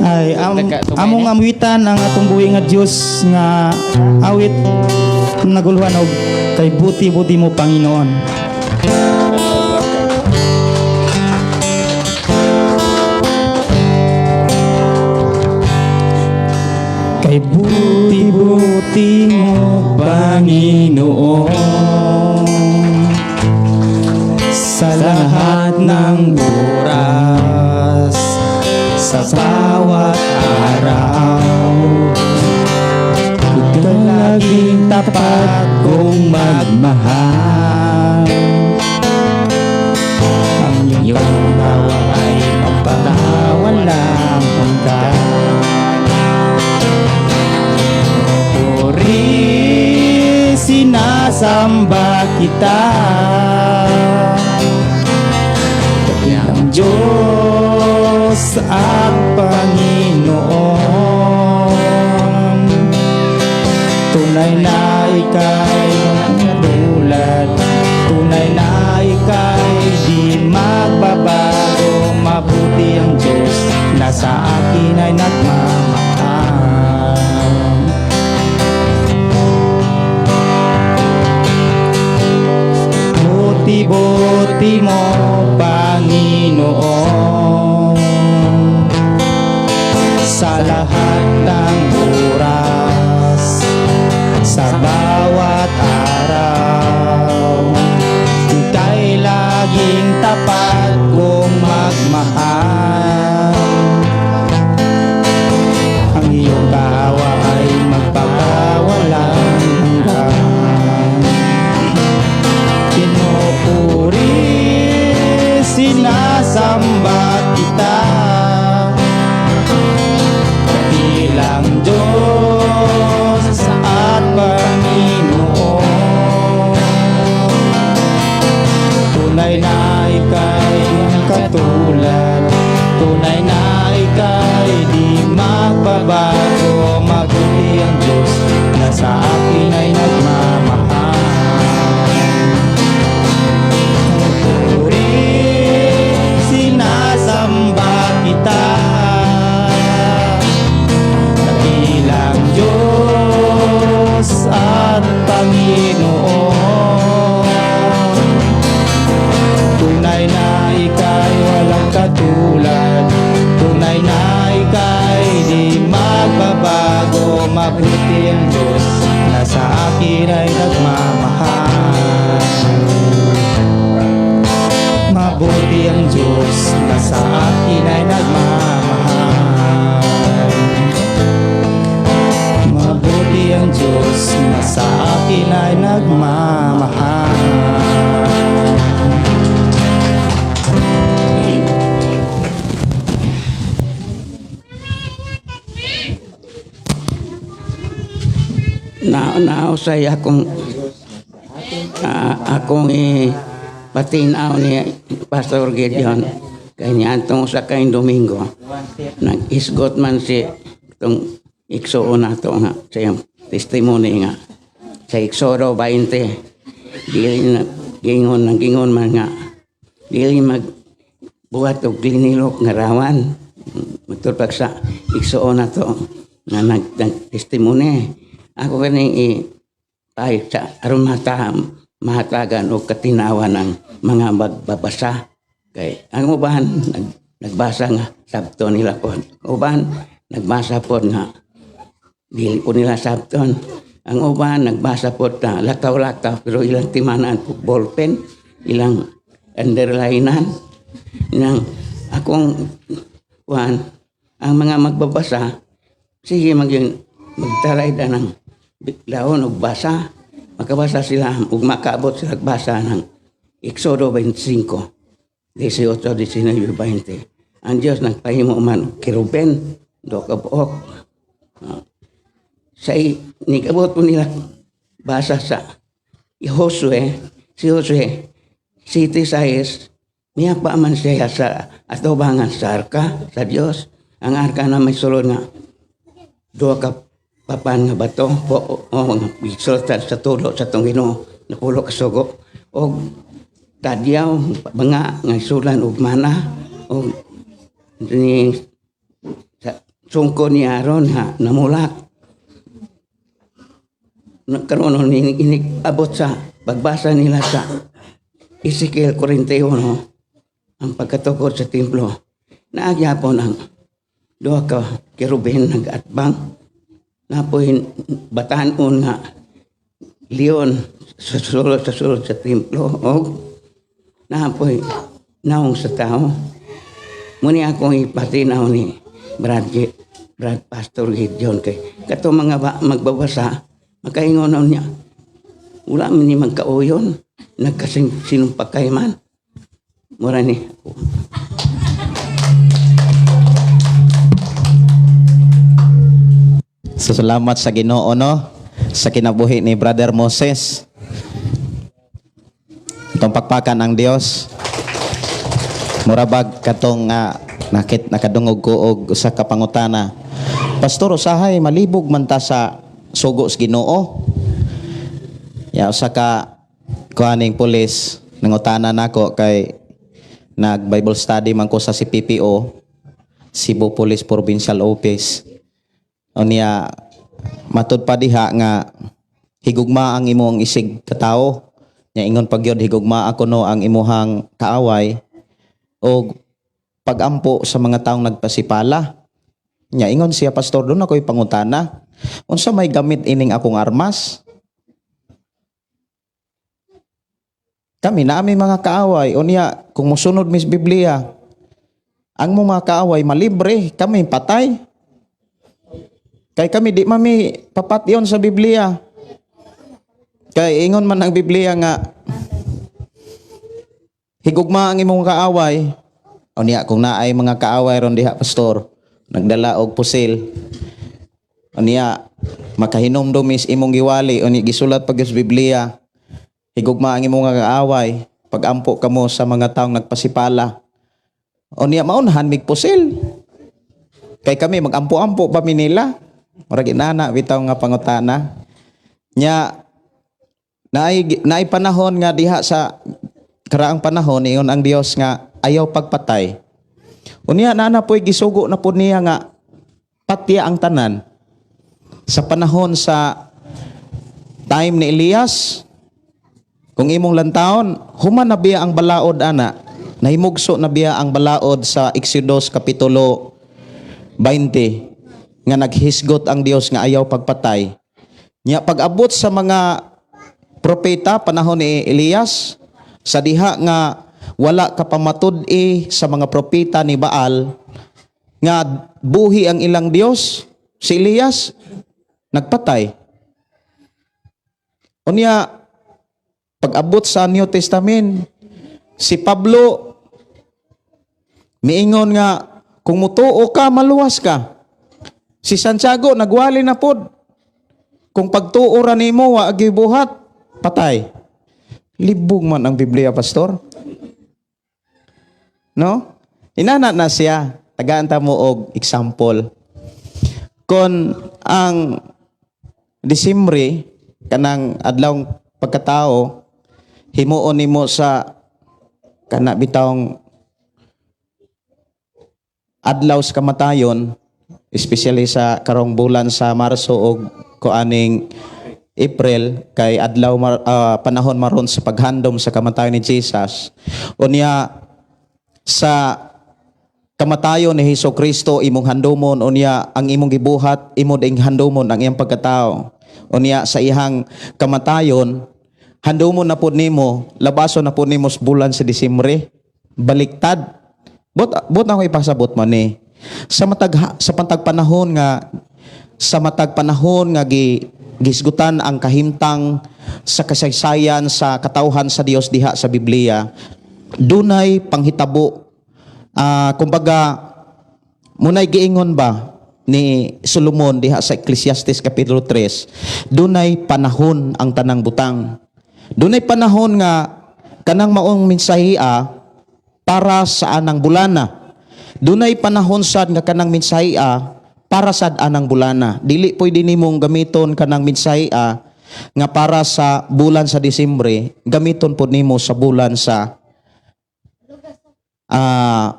Ay, among amwitan ang atong buhi nga Dios nga awit nagulhuan og kay buti-buti mo Panginoon. Kay buti-buti mo Panginoon sa lahat ng oras, sa bawat araw. Ikaw laging tapat kong magmahal. Ang iyong tawa ay magpakawalang hanggan. Puri, sinasamba. kita. Dakilang Diyos at Panginoon, tunay na ika'y walang katulad, tunay na ika'y di magbabago. Mabuti ang Diyos na sa akin ay nagmamahal. Buti-buti mo, Panginoon, sa lahat ng oras, sa bawat araw, ika'y laging tapat kung magmahal. Ang iyong kaawa ay magpakawalang hanggan. Pinupuri, sinasamba kita, bilang Diyos at Panginoon. Tunay na ika'y walang katulad, tunay na ika'y di magbabago. Mabuti ang Diyos na sa akin ay nagmamahal. Puri, sinasamba kita, dakilang Diyos at Panginoon. Tunay na ika'y walang katulad, tunay na ika'y di magbabago. Mabuti ang Diyos na sa akin ay nagmamahal. Mabuti ang Diyos na sa akin ay nagmamahal. Mabuti ang Diyos na sa akin ay nagmamahal. Na nausay akong akong patinaw ni Pastor Gideon kay niadtong usa ka Domingo, nag-isgot man si itong igsuon nato nga sa iyang testimony nga sa Exodo 20, dili na gingon, nang gingon man nga dili mag buhat og linilok nga rawan. Magtulpag sa igsuon nato nga nag testimony, ako kaning i pahit sa aron mata mahatagan og katinawan ang mga magbabasa, kay ang uban nagbasa nga sabto nila pod, uban nagbasa pod nga dili po nila sabton, ang uban nagbasa pod na lakaw-lakaw, pero ilang timanan po ballpen, ilang underlinean. Nang akong kuan, ang mga magbabasa, sige magtaray na ng laon og basa, makabasa sila ug makaabot sila og basa ng Exodo 25, 18, 19, 20. Ang Dios nagpahimo man og keruben, do ka buok. Sa nigabot po nila basa sa Josue, si Josue, City size, miya pa man siya sa atubangan sa arka sa Dios. Ang arka na may sulod nga duha ka papan nga bato po o nga gisulod sa tulo sa tong Ginoo, napulo ka sugo og tadyaw mga nga isulan og mana og ni sa sungko ni Aaron ha namulak. Nagkaroon ni abot sa pagbasa nila sa Ezekiel 41, ang pagkatukod sa templo, naagyapon ang duha ka kerubin nag-atbang, napoy batanon nga leon sa sulod sa templo, og napoy naong sa tao. Muni akong ipatinaw ni Brad Pastor Gideon kay kato mga magbabasa, makaingon niya wala man ni magkauyon, nagkasing sinumpakay man mura ni. So, salamat sa Ginoo, no, sa kinabuhi ni Brother Moses. Atong pakpakan ang Dios. Murabag katong nga nakit nakadungog ko og usa ka pangutana. "Pastor, usahay malibog man ta sa sugo sa Ginoo." Ya, usa ka kuaning pulis nangutana nako kay nag Bible study man ko sa CPPO, Cebu Police Provincial Office. Unya matud pa diha nga higugma ang imong isig katawo. Nya ingon pa gyud, higugma ako no ang imuhang kaaway o pagampo sa mga taong nagpasipala. Nya ingon siya, "Pastor, duna ko'y pangutana. Unsa may gamit ining akong armas? Kami na aming mga kaaway. Unya, kung musunod mis Biblia, ang mo mga kaaway malibre, kami patay. Kay kami di mami papatyon sa Biblia. Kay ingon man ang Biblia nga higugma ang imong kaaway." Unya, kung naay mga kaaway ron diha, pastor, nagdala og pusil. Unya, makahinomdom is imong giwali, unya gisulat pag sa Biblia, higugma ang imong mga kaaway, pagampo kamo sa mga taong nagpasipala. Unya maunhan mig pusil. Kay kami magampo-ampo pa mi nila. Murag inana bitaw nga pangutana. Nya naay naay panahon nga diha sa karaang panahon, ingon ang Dios nga ayaw pagpatay. Unya naa na po'y gisugo na po niya nga patya ang tanan. Sa panahon sa time ni Elias, kung imong lantawon, human na biya ang balaod ana, nahimugso na biya ang balaod sa Exodus kapitulo 20 nga naghisgot ang Dios nga ayaw pagpatay. Nya pag-abot sa mga propeta panahon ni Elias, sa diha nga wala ka pamatud-i sa mga propeta ni Baal nga buhi ang ilang Dios, si Elias nagpatay. Unya pag-abot sa New Testament, si Pablo miingon nga kung mutuo ka, maluwas ka. Si Santiago nagwali na pod. Kung pagtuo ra nimo, wa buhat, patay. Libog man ang Biblia, pastor. No? Inana na siya. Tagaan ta mo og example. Kung ang Disembre, kanang adlawng pagkatao, himuon nimo sa kana bitawng adlaw sa kamatayon, especially sa karong bulan sa Marso og kuaning April kay adlaw panahon maron sa paghandom sa kamatayon ni Jesus. Unya sa kamatayon ni Hesus Kristo imong handomon, unya ang imong gibuhat imo ding handomon ang iyang pagkatao. Unya sa iyang kamatayon handomon na pud nimo, labason na pud nimo sa bulan sa Disembre. Baliktad. Bot na ako ipasabot mo ni sa matag panahon nga gisgutan ang kahimtang sa kasaysayan sa katawhan sa Dios diha sa Biblia, dunay panghitabo. Kumbaga munay giingon ba ni Solomon diha sa Ecclesiastes kapitulo 3, dunay panahon ang tanang butang. Dunay panahon nga kanang maong mensahia para sa anang bulana. Dunay panahon sad nga kanang mensahia para sad anang bulana. Dili pwede nimong gamiton kanang mensahia nga para sa bulan sa Disembre, gamiton pod nimo sa bulan sa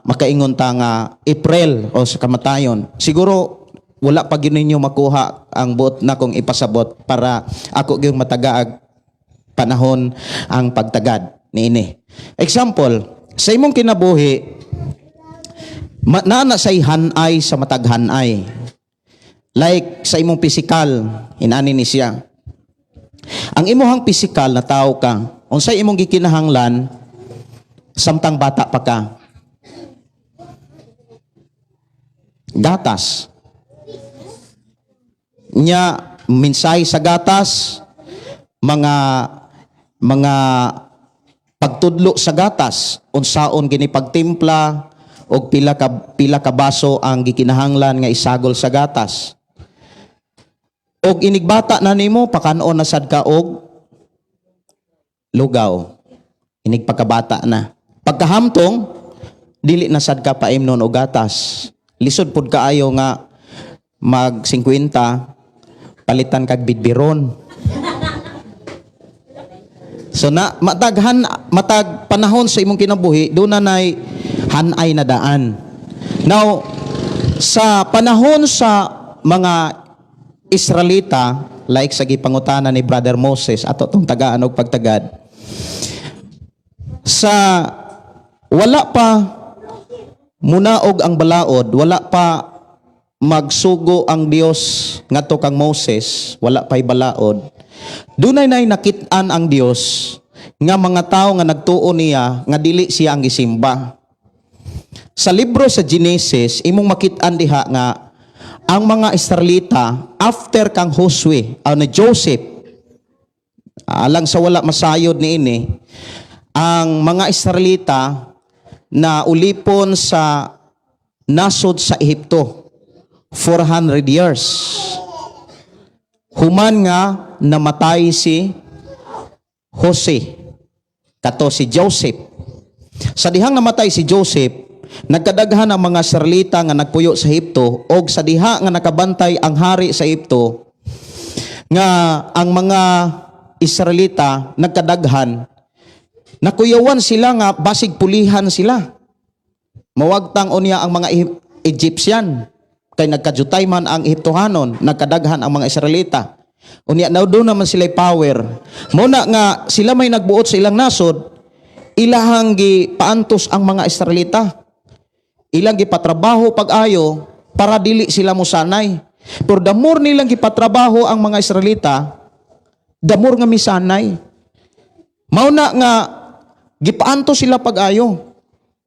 makaingon ta nga April o sa kamatayon. Siguro wala pa gyud ninyo makuha ang buot na kong ipasabot para ako gyud matagaag panahon ang pagtagad niini. Example, sa imong kinabuhi, naa na say hanay sa matag hanay. Like sa imong pisikal, inani ni siya. Ang imuhang pisikal na tao ka, unsay imong gikinahanglan samtang bata pa ka? Gatas. Nya minsay sa gatas, mga pagtudlo sa gatas, unsaon gini pagtimpla og pila ka baso ang gikinahanglan nga isagol sa gatas. Og inigbata na nimo, pakanon na sad ka og lugaw. Inig pagkabata na. Pagkahamtong, dili na sad ka paimnon og gatas. Lisod pud kaayo nga mag 50 palitan kag bidbiron. So na mataghan matag panahon sa imong kinabuhi, doon na nay hanay na daan. Now, sa panahon sa mga Israelita, like sa gipangutana ni Brother Moses, ato tong tagaan og pagtagad, sa wala pa munaog ang balaod, wala pa magsugo ang Dios ngadto kang Moses, wala pa'y balaod. Dunay nay nakit-an ang Dios nga mga tao nga nagtuo niya nga dili siya ang gisimba. Sa libro sa Genesis, imong makit-an diha nga ang mga Israelita after kang Josue, o ni Joseph, alang sa wala masayod niini, ang mga Israelita na ulipon sa nasod sa Ehipto 400 years. Human nga namatay si Jose, kato si Joseph. Sa dihang namatay si Joseph, nagkadaghan ang mga Israelita nga nagpuyo sa Ehipto og sa diha nga nakabantay ang hari sa Ehipto nga ang mga Israelita nagkadaghan, nakuyawan sila nga basig pulihan sila. Mawagtang unya ang mga Egyptian kay nagkajutay man ang Ehiptohanon, nagkadaghan ang mga Israelita. Unya now doon naman sila power. Muna nga sila may nagbuot sa ilang nasod, ilahang gipaantos ang mga Israelita. Ilang gipatrabaho pag-ayo para dili sila musanay. Pero the more nilang gipatrabaho ang mga Israelita, the more nga misanay. Mao na nga gipaantos sila pag-ayo.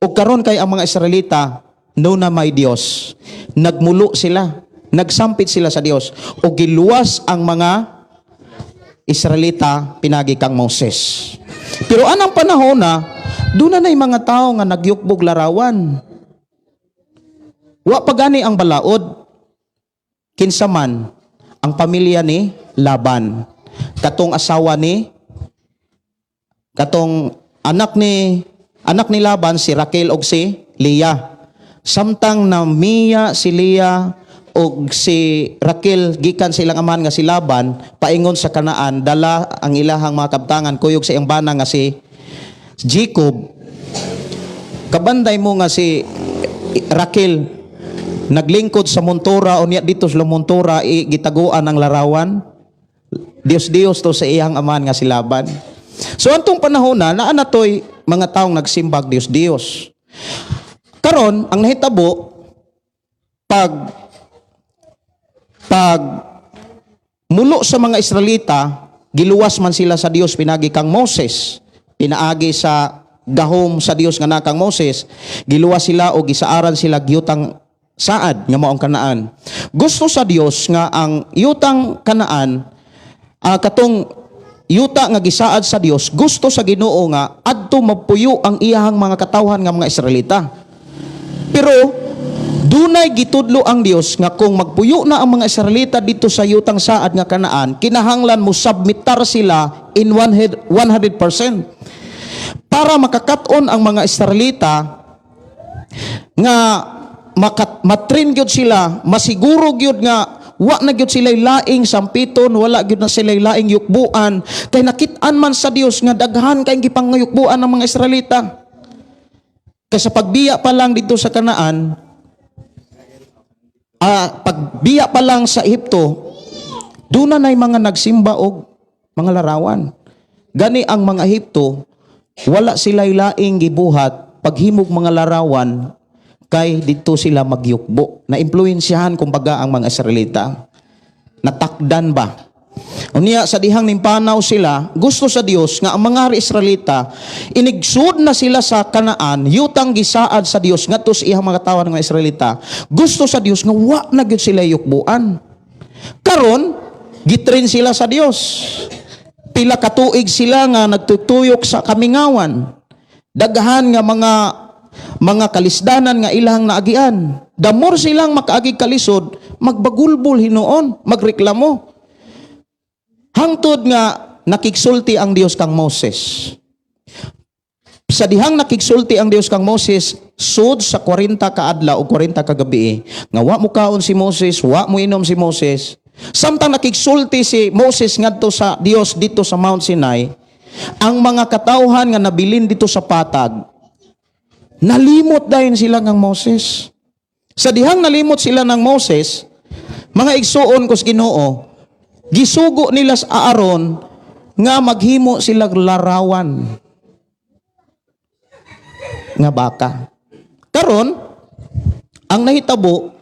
O karon kay ang mga Israelita no na may Dios. Nagmulo sila, nagsampit sila sa Dios o giluwas ang mga Israelita pinagi kang Moses. Pero anang panahon na, doon na na'y mga tao nga nagyukbog larawan. Wa pa gani ang balaod. Kinsa man ang pamilya ni Laban. Katong asawa ni katong anak ni Laban, si Raquel og si Leah. Samtang namiya si Leah og si Raquel gikan sa ilang amahan nga si Laban paingon sa Kanaan, dala ang ilahang mga kabtangan kuyog sa iyang bana nga si Jacob. Kabanday mo nga si Raquel naglingkod sa montura, unya dito sa montura gitaguan ang larawan Dios Dios to sa iyang amahan nga si Laban. So antong panahon na naa na toy mga taong nagsimbag Dios Dios. Karon ang nahitabo, pag pag mulo sa mga Israelita, giluwas man sila sa Dios pinagi kang Moses, pinaagi sa gahom sa Dios nga nakang Moses, giluwas sila o gisaaran sila gyutang saad nga maong Kanaan. Gusto sa Dios nga ang yutang Kanaan, katong yuta nga gisaad sa Dios, gusto sa Ginoo nga adto mapuyo ang iyahang mga katawhan nga mga Israelita. Pero dunay gitudlo ang Dios nga kung magpuyo na ang mga Israelita dito sa yutang saad nga Kanaan, kinahanglan mo submitar sila in 100%. Para makakat-on ang mga Israelita nga matrin gyud sila, masiguro gyud nga wa na gyud sila laing sampiton, wala gyud na sila laing yukbuan, kay nakit-an man sa Dios nga daghan kay gipangayukbuan ng mga Israelita. Kay sa pagbiya pa lang dito sa Kanaan, pagbiya pa lang sa Ehipto, doon na na'y mga nagsimba og mga larawan. Gani ang mga Ehipto, wala sila laing gibuhat paghimog mga larawan kay dito sila magyukbo. Na-impluwensyahan kumbaga ang mga Israelita. Natakdan ba? Unya sa dihang nimpanaw sila, gusto sa Dios nga ang mga Israelita inigsud na sila sa Kanaan, yutang gisaad sa Dios ngadto sa iyang mga tawo ng mga Israelita. Gusto sa Dios nga wa na gyud sila yukbuan. Karon gitrain sila sa Dios. Pila ka tuig sila nga nagtutuyok sa kamingawan. Daghan nga mga kalisdanan nga ilang naagian. The more silang makaagig kalisod, magbagulbol hinuon, magreklamo. Hangtod nga nakigsulti ang Dios kang Moses. Sa dihang nakigsulti ang Dios kang Moses sud sa 40 ka adlaw o 40 ka gabi nga wa mo kaon si Moses, wa mo inom si Moses. Samtang nakigsulti si Moses ngadto sa Dios dito sa Mount Sinai, ang mga katawhan nga nabilin dito sa patag, nalimot dayon sila ng Moses. Sa dihang nalimot sila ng Moses, mga igsuon ko sa Ginoo, gisugo nila sa Aaron nga maghimo sila larawan nga baka. Karon, ang nahitabo,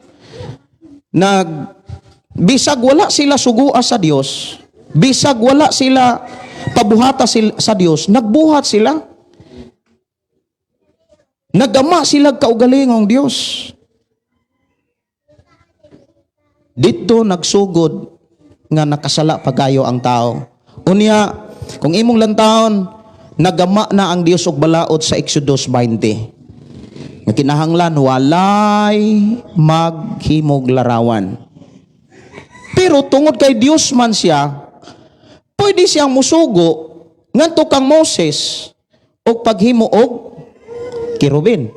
nag bisag wala sila sugua sa Dios, bisag wala sila pabuhata sa Dios, nagbuhat sila. Nagama sila kaugalingong Dios. Dito nagsugod nga nakasala pagayo ang tao. Unya, kung imong lantawon, nagama na ang Dios og balaod sa Exodus 20. Nga kinahanglan walay maghimog larawan. Pero tungod kay Dios man siya, pwede siyang musugo ngadto kang Moses og paghimo og kerubin.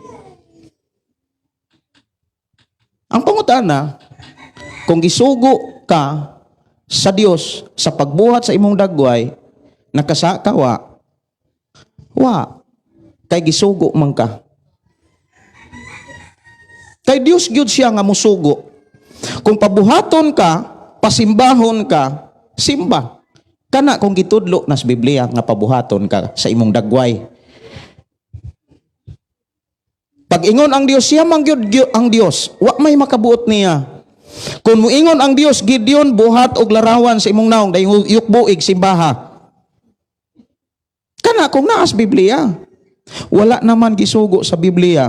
Ang pangutana, kung gisugo ka sa Dios sa pagbuhat sa imong dagway, nakasa ka wa? Wa. Kay gisugo man ka. Kay Dios gyud siya nga musugo. Kung pabuhaton ka, pasimbahon ka, simba. Kana kung gitudlo nas Biblia nga pabuhaton ka sa imong dagway. Pag ingon ang Dios, siya man gyud ang Dios, wa may makabuot niya. Kung muingon ang Dios, Gideon, buhat og larawan sa imong naong dayong yukbuig simbaha. Kana kung naas Biblia, wala naman gisugo sa Biblia,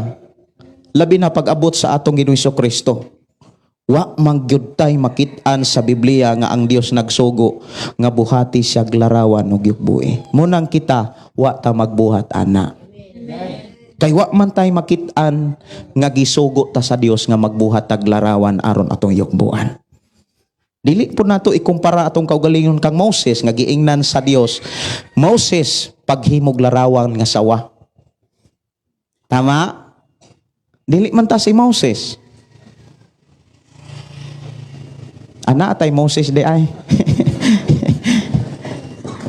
labi na pag-abot sa atong Ginoong Kristo. Wa man gyud tay makit-an sa Biblia nga ang Dios nagsugo nga buhati siya larawan og yukbuig. Munang kita wa ta magbuhat ana. Kay wa man tay makit-an nga gisugo ta sa Dios nga magbuhat tag larawan aron atong yukbuan. Dili po nato ikumpara atong kaugalingon kang Moses nga giingnan sa Dios. Moses paghimog larawan nga sawa. Tama? Dili man ta si Moses. Ana atay Moses di ay.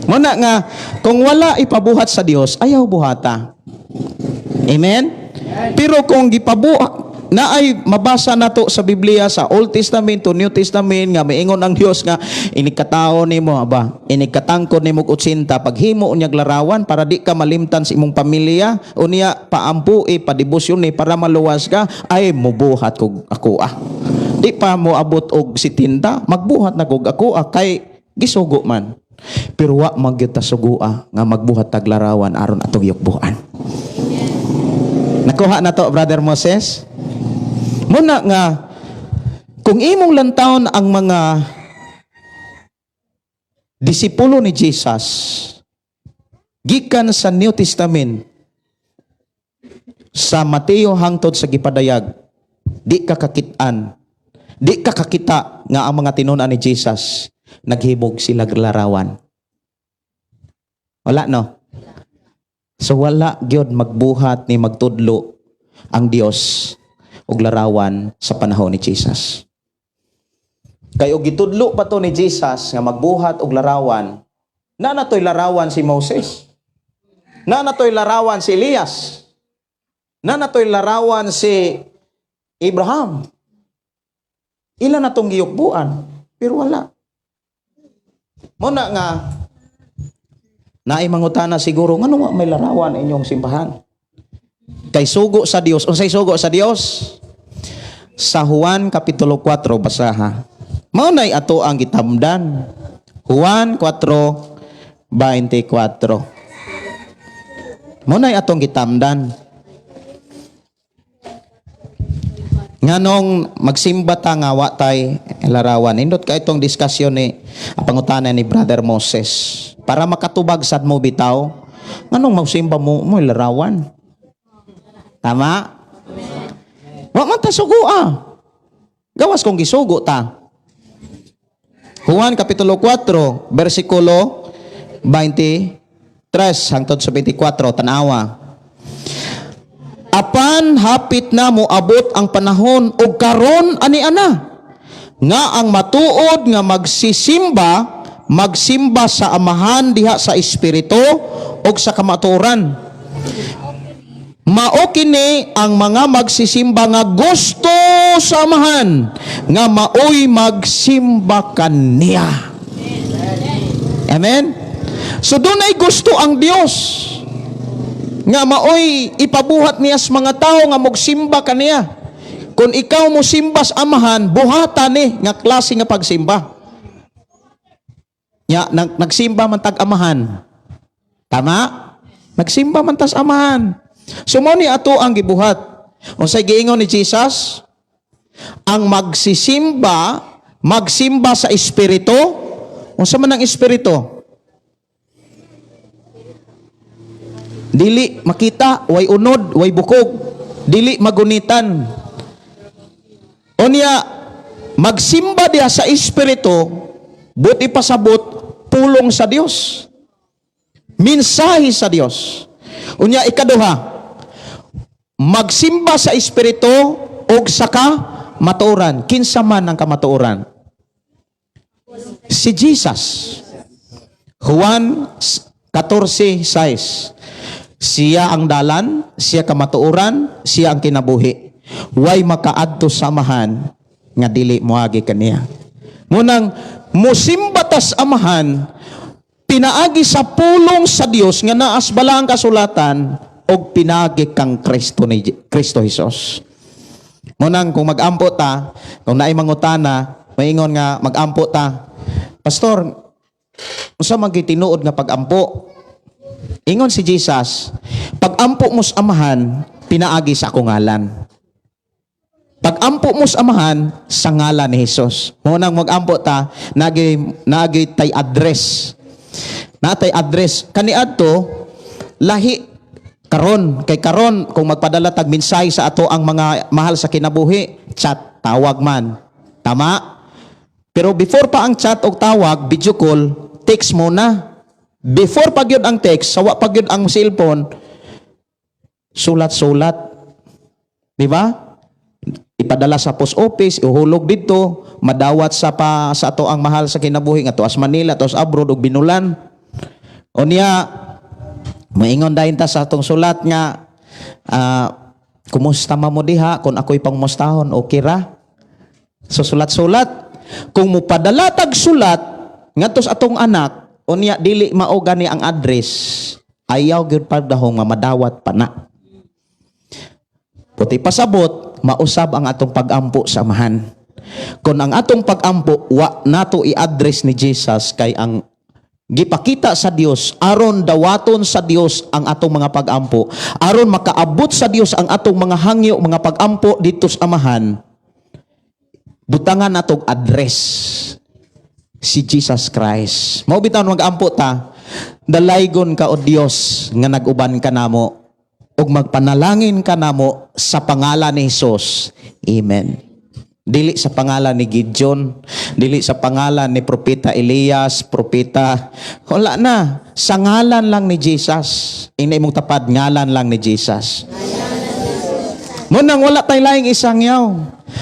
Muna nga kung wala ipabuhat sa Dios, ayaw buhata. Amen? Pero kung gipabuhat na ay mabasa nato sa Biblia sa Old Testament to New Testament nga maingon ang Dios nga inikatao nimo aba, inikatangkod nimo og 80 paghimo unyag larawan para di ka malimtan sa imong pamilya, unya paampu padebosyon ni para maluwas ka, ay mubuhat kog ako ah. Di pa mo abot og 70, magbuhat na kog ako ah, kay gisugo man. Pero wa magyud ta sugua nga magbuhat tag larawan aron atong yukbuan. Nakuha na to, Brother Moses? Muna nga, kung imong lantawon ang mga disipulo ni Jesus, gikan sa New Testament, sa Mateo hangtod sa gipadayag, di ka kakit-an, di ka kakita nga ang mga tinun-an ni Jesus, naghimog sila larawan. Wala, no? So wala gyud magbuhat ni magtudlo ang Dios og larawan sa panahon ni Jesus. Kay og gitudlo pa to ni Jesus nga magbuhat og larawan, naa na to'y larawan si Moses. Naa na to'y larawan si Elias. Naa na to'y larawan si Abraham. Ila na tong giyukbuan, pero wala. Muna nga, naay mangutana siguro, ngano nga may larawan inyong simbahan? Kay sugo sa Dios. Unsay sugo sa Dios? Sa Juan Kapitulo 4, basaha. Mao nay ato ang gitamdan. Juan 4:24. Mao nay atong gitamdan. Nganong magsimba ta nga wa tay larawan. Indot ka itong diskusyon ni pangutana ni Brother Moses. Para makatubag sad mo bitaw, nganong magsimba mo mo larawan? Tama? Wa man ta sugua. Gawas kung gisugo ta. Juan Kapitulo 4, versikulo 23 hangtod sa 24, tanawa. Apan hapit na moabot ang panahon ug karon ani ana nga ang matuod nga magsisimba, magsimba sa Amahan diha sa espiritu ug sa kamatuoran. Mao kini ang mga magsisimba nga gusto sa Amahan nga maoy magsimba kaniya. Amen. So dunay gusto ang Dios nga maoy ipabuhat niya sa mga tao nga mogsimba kaniya. Kung ikaw mo simba sa Amahan, buhatan ni nga klase nga pagsimba. Nya nagsimba man tag Amahan. Tama? Nagsimba man tas Amahan. So mao ni ato ang gibuhat. Unsay giingon ni Jesus? Ang magsisimba, magsimba sa espiritu. Unsa man ang espiritu? Dili makita, way unod, way bukog, dili magunitan. Unya, magsimba diha sa espiritu, buti pasabot, pulong sa Dios. Mensahe sa Dios. Unya, ikaduha, magsimba sa espiritu og sa kamatuoran. Kinsa man ang kamatuoran? Si Jesus. Juan 14:6. Siya ang dalan, siya kamatuoran, siya ang kinabuhi. Way makaadto sa Amahan nga dili moagi kaniya. Munang musimba tas Amahan pinaagi sa pulong sa Dios nga naas balaang kasulatan og pinaagi kang Kristo ni Kristo Jesus. Munang kung magampo ta, kung naay mangutana, maingon nga magampo ta. Pastor, unsa man gitinuod nga pagampo? Ingon si Jesus, pagampo mo sa Amahan, pinaagi sa akong ngalan. Pagampo mo sa Amahan, sa ngalan ni Jesus. Munang magampo ta, nagi tay address. Natay address. Kaniadto, lahi karon kay karon kung magpadala tag mensahe sa ato ang mga mahal sa kinabuhi, chat, tawag man. Tama? Pero before pa ang chat og tawag, video call, text muna. Before pa gyud ang text, sawa pa gyud ang cellphone, sulat-sulat. Di ba? Ipadala sa post office, ihulog dito, madawat sa pa sa ato ang mahal sa kinabuhi nga tuas Manila, tuas abroad ug binulan. Unya, maingon dayon ta sa atong sulat nga kumusta man mo diha kung ako'y pangmustahon, okay ra? So sulat-sulat. Kung mupadala tag sulat ngadto sa atong anak, unya dili mao gani ang address, ayaw gyud pagdahong nga madawat pa na. Puti pasabot, mausab ang atong pagampo sa Amahan. Kung ang atong pagampo wa nato i-address ni Jesus kay ang gipakita sa Dios aron dawaton sa Dios ang atong mga pagampo, aron makaabot sa Dios ang atong mga hangyo, mga pagampo dito sa Amahan, butangan natong address si Jesus Christ. Mao bitaw magampo ta, dalaygon ka o Dios nga nag-uban ka namo ug magpanalangin ka namo sa pangalan ni Jesus. Amen. Dili sa pangalan ni Gideon, dili sa pangalan ni Propeta Elias, Propeta, wala na. Sa ngalan lang ni Jesus. Ina imong tapad, ngalan lang ni Jesus. Munang wala tay laing isang yaw.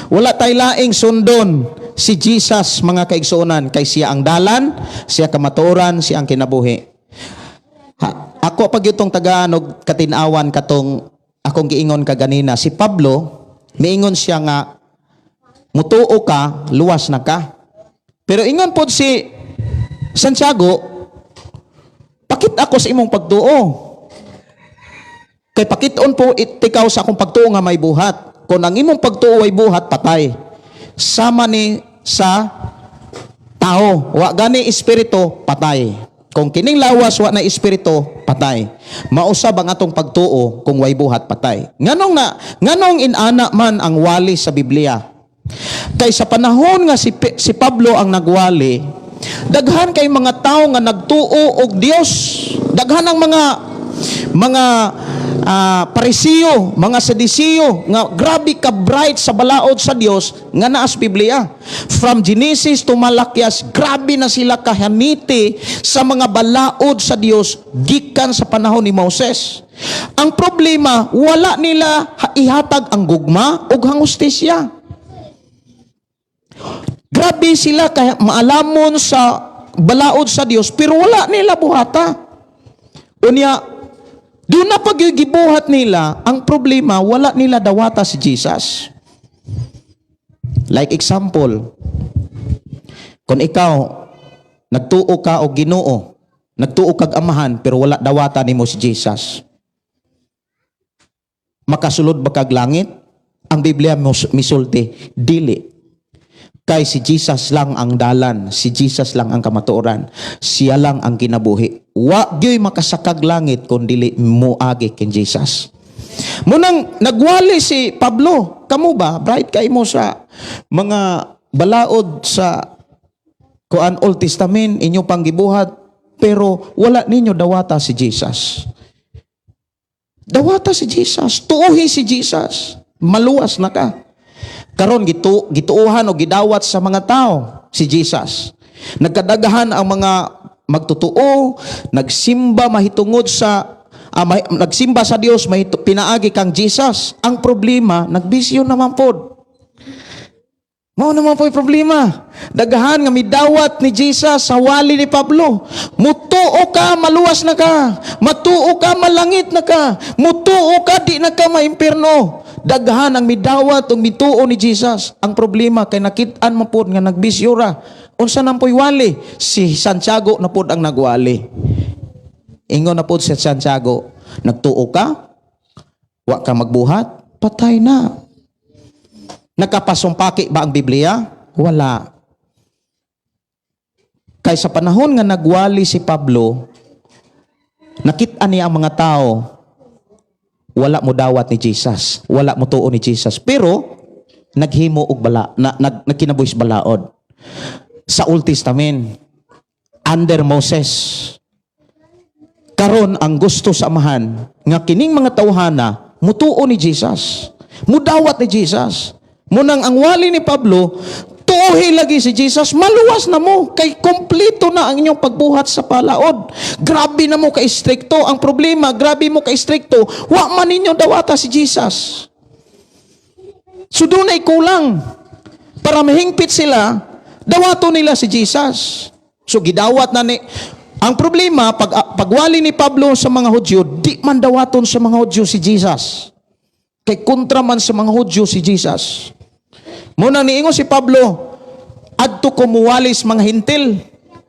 Wala tay laing sundon. Si Jesus, mga kaigsuonan, kay siya ang dalan, siya kamatuoran, siya ang kinabuhi. Ha, ako pag itong tagaan og katinawan katong akong giingon kaganina, si Pablo, miingon siya nga mutuo ka, luwas na ka. Pero ingon pod si Santiago, pakit ako sa imong pagtuo. Kay pakiton po itikaw sa akong pagtuo nga may buhat. Kung ang imong pagtuo ay buhat, patay. Sama ni sa tao. Wa gani espiritu, patay. Kung kining lawas wa na espiritu, patay. Mausab ang atong pagtuo kung way buhat, patay. Nganong inana man ang wali sa Biblia? Kay sa panahon nga si Pablo ang nagwali, daghan kay mga tao nga nagtuo og Dios. Daghan ang mga mga Parisiyo, mga Sadisiyo nga grabe ka bright sa balaod sa Dios nga naa sa Biblia. From Genesis to Malakias, grabe na sila kahaniti sa mga balaod sa Dios gikan sa panahon ni Moses. Ang problema, wala nila ihatag ang gugma ug ang hustisya. Grabe sila kaya maalamon sa balaod sa Dios, pero wala nila buhata. Unya, doon na pag gibuhat nila, ang problema, wala nila dawata si Jesus. Like example, kung ikaw, nagtuo ka og Ginoo, nagtuo kag Amahan, pero wala dawata nimo si Jesus. Makasulod ba kag langit? Ang Biblia misulti, dili. Kay si Jesus lang ang dalan, si Jesus lang ang kamatuoran, siya lang ang kinabuhi. Wa gyoy makasakag langit kung dili moagi kin Jesus. Munang nagwali si Pablo, kamo ba bright kay mo sa mga balaod sa kuan, Old Testament, inyo pang gibuhat, pero wala ninyo dawata si Jesus. Dawata si Jesus, tuohi si Jesus, maluwas na ka. Karon gituohan o gidawat sa mga tao si Jesus. Nagkadaghan ang mga magtutuo, nagsimba mahitungod sa nagsimba sa Dios pinaagi kang Jesus. Ang problema, nagbisyo naman pod. Mao naman po'y problema. Daghan nga midawat ni Jesus sa wali ni Pablo. Mutuo ka, maluwas na ka. Matuo ka, malangit na ka. Mutuo ka, di na ka maimpirno. Daghan ang midawat ug mituo ni Jesus. Ang problema kay nakit-an man pod nga nagbisyo ra. Unsa nang po'y wali? Si Santiago na pod ang nagwali. Ingon na pod si Santiago, nagtuo ka, wa ka magbuhat, patay na. Nakapasumpaki ba ang Biblia? Wala. Kay sa panahon nga nagwali si Pablo, nakita niya ang mga tao, wala mo dawat ni Jesus, wala mo tuo ni Jesus. Pero naghimo og bala, na, nagkinabuhis balaod. Sa Old Testament, under Moses. Karon ang gusto sa Amahan nga kining mga tawhana mutuo ni Jesus, mudawat ni Jesus. Munang ang wali ni Pablo, tuohi lagi si Jesus, maluwas na mo kay kompleto na ang inyong pagbuhat sa palaod. Grabe na mo ka istrikto. Ang problema, grabe mo ka istrikto, wa man ninyo dawata si Jesus. So dunay kulang. Para mahingpit sila, dawato nila si Jesus. So gidawat na ni. Ang problema, pagwali ni Pablo sa mga Hudyo, di man dawaton sa mga Hudyo si Jesus. Kay kontra man sa mga Hudyo si Jesus. Muna niingon si Pablo, adto ko muwalis mga Hintil.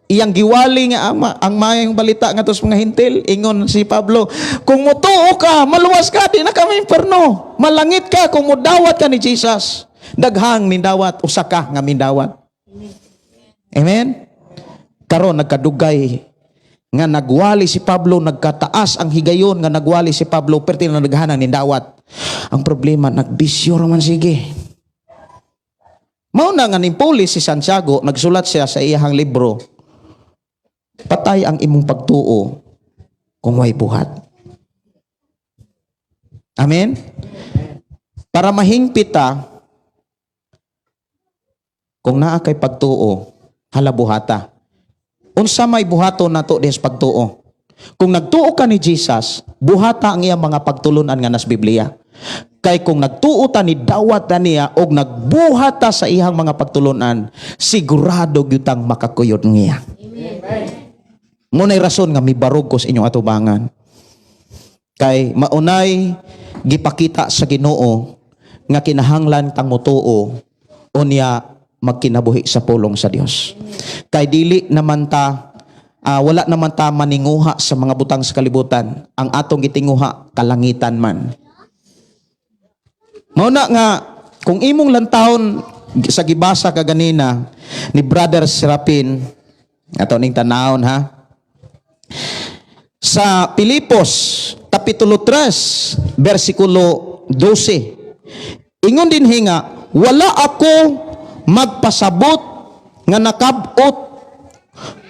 Iyang giwali nga ang mayong balita nga sa mga Hintil. Ingon si Pablo, kung mutuo ka, maluwas ka, di na kami imperno. Malangit ka kung mudawat ka ni Jesus. Daghang nindawat, usa ka nga mindawat. Amen? Karon nagkadugay nga nagwali si Pablo, nagkataas ang higayon nga nagwali si Pablo, perti na naghanan nindawat. Ang problema, nagbisyo raman sige. Mao na nga ning pulis si Santiago, nagsulat siya sa iyahang libro, patay ang imong pagtuo kung way buhat. Amen? Para mahingpit ta, kung naa kay pagtuo, hala buhata. Unsa may buhaton nato diha sa pagtuo? Kung nagtuo ka ni Jesus, buhata ang iyang mga pagtulunan nga nas Biblia. Kay kung nagtuo ta ni dawat na niya og nagbuhat ta sa iyang mga pagtulunan, sigurado gyud tang makakuyod niya. Ngunay rason nga mibarog ko sa inyong atubangan. Kay maunay gipakita sa Ginoo nga kinahanglan tang motuo unya magkinabuhi sa pulong sa Dios. Kay dili naman ta wala naman ta maninguha sa mga butang sa kalibutan. Ang atong gitinguha kalangitan man. Mao na nga kung imong lantawon sa gibasa kaganina ni Brother Serapin, ato ning tanawon ha. Sa Pilipos kapitulo 3 bersikulo 12. Ingon din hinga, wala ako magpasabot nga nakab-ot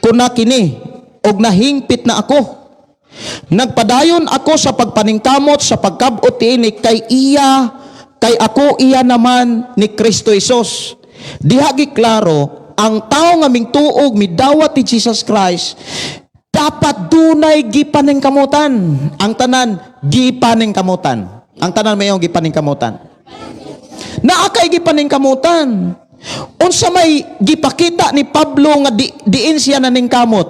ko na kini og nahingpit na ako. Nagpadayon ako sa pagpaningkamot sa pagkabot niini kay ako iya naman ni Kristo Jesus. Diha giklaro ang tao nga mingtuog midawat ni Jesus Christ, dapat dunay gipaningkamutan. Ang tanan, gipaningkamutan. Ang tanan, mayong gipaningkamutan. Naa kay gipaningkamutan. Unsa may gipakita ni Pablo nga diin siya naningkamot?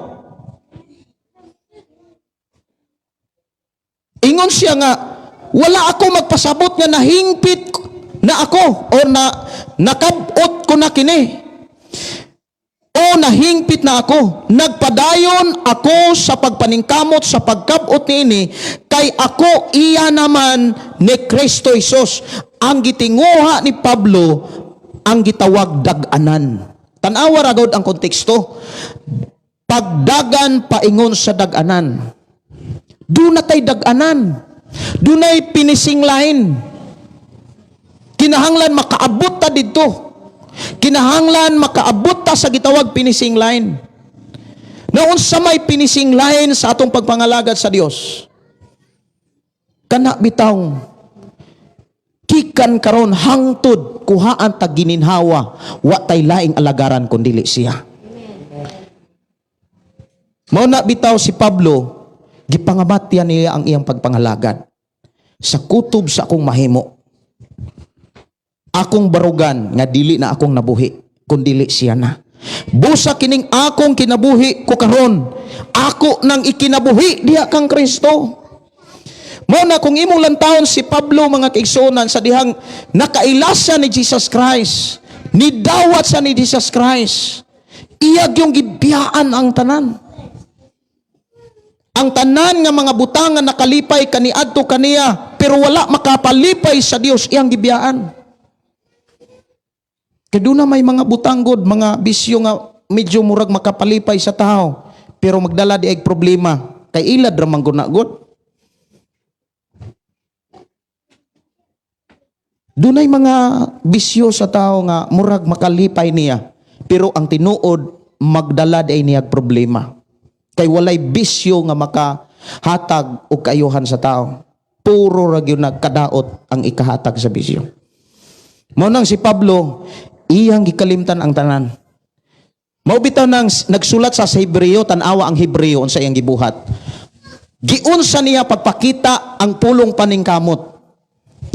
Ingon siya nga wala ako magpasabot nga nahingpit na ako o na nakabot ko na kini. O nahingpit na ako. Nagpadayon ako sa pagpaningkamot sa pagkabot niini kay ako iya naman ni Kristo Jesus. Ang gitinguha ni Pablo ang gitawag dag-anan. Tan-awa ra gud ang konteksto. Pagdagan paingon sa dag-anan. Duna tay dag-anan. Dunay finishing line. Kinahanglan makaabot ta didto. Kinahanglan makaabot ta sa gitawag finishing line. Naunsa may finishing line sa atong pagpangalagad sa Dios? Kana bitaw gikan karon hangtod kuhaan ta gininhawa, wa tay laing alagaran kun dili siya. Mao na bitaw si Pablo, gipangamatyan niya ang iyang pagpangalagad. Sa kutob sa akong mahimo, akong barugan nga dili na akong nabuhi kun dili siya na. Busa kining akong kinabuhi ko karon, ako nang ikinabuhi diha kang Kristo. Mao na kung imong lantawon si Pablo, mga kaigsuonan, sa dihang nakaila siya ni Jesus Christ, nidawat siya ni Jesus Christ, iyag yung gibiyaan ang tanan. Ang tanan nga mga butang nga nakalipay kaniadto kaniya pero wala makapalipay sa Dios, iyang gibiyaan. Kay duna may mga butang god, mga bisyo nga medyo murag makapalipay sa tao pero magdala di ay problema kay ilad ra man gud na god. Dunay mga bisyo sa tao nga murag makalipay niya pero ang tinuod magdala di ay niyag problema. Kay walay bisyo nga makahatag og kaayuhan sa tao. Puro ra gyud nagkadaot ang ikahatag sa bisyo. Mao nang si Pablo, iyang gikalimtan ang tanan. Mao bitaw nang nagsulat sa Hebreo, tan-awa ang Hebreo unsa iyang gibuhat. Giunsa niya pagpakita ang pulong paningkamot.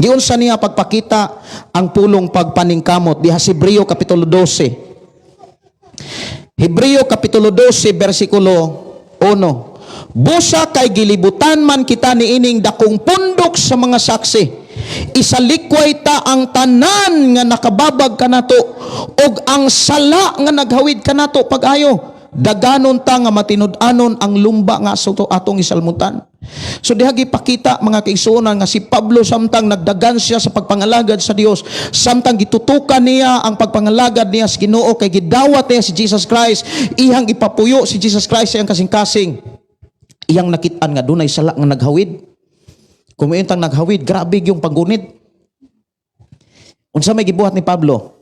Giunsa niya pagpakita ang pulong pagpaningkamot diha sa Hebreo kapitulo 12. Hebreo kapitulo 12 bersikulo 1. Busa kay gilibutan man kita niining dakong pundok sa mga saksi, isalikway ta ang tanan nga nakababag kanato ug ang sala nga naghawid kanato pag-ayo. Daganon ta nga matinud-anon ang lumba nga atong isalmutan. So diha gipakita, mga kaigsuonan, nga si Pablo samtang nagdagan siya sa pagpangalagad sa Dios, samtang gitutukan niya ang pagpangalagad niya sa Ginoo kay gidawat niya si Jesus Christ, iyang ipapuyo si Jesus Christ sa iyang kasing-kasing. Iyang nakit-an nga dunay sala nga naghawid. Kung tang naghawid, grabe yung panggunit. Unsa may gibuhat ni Pablo?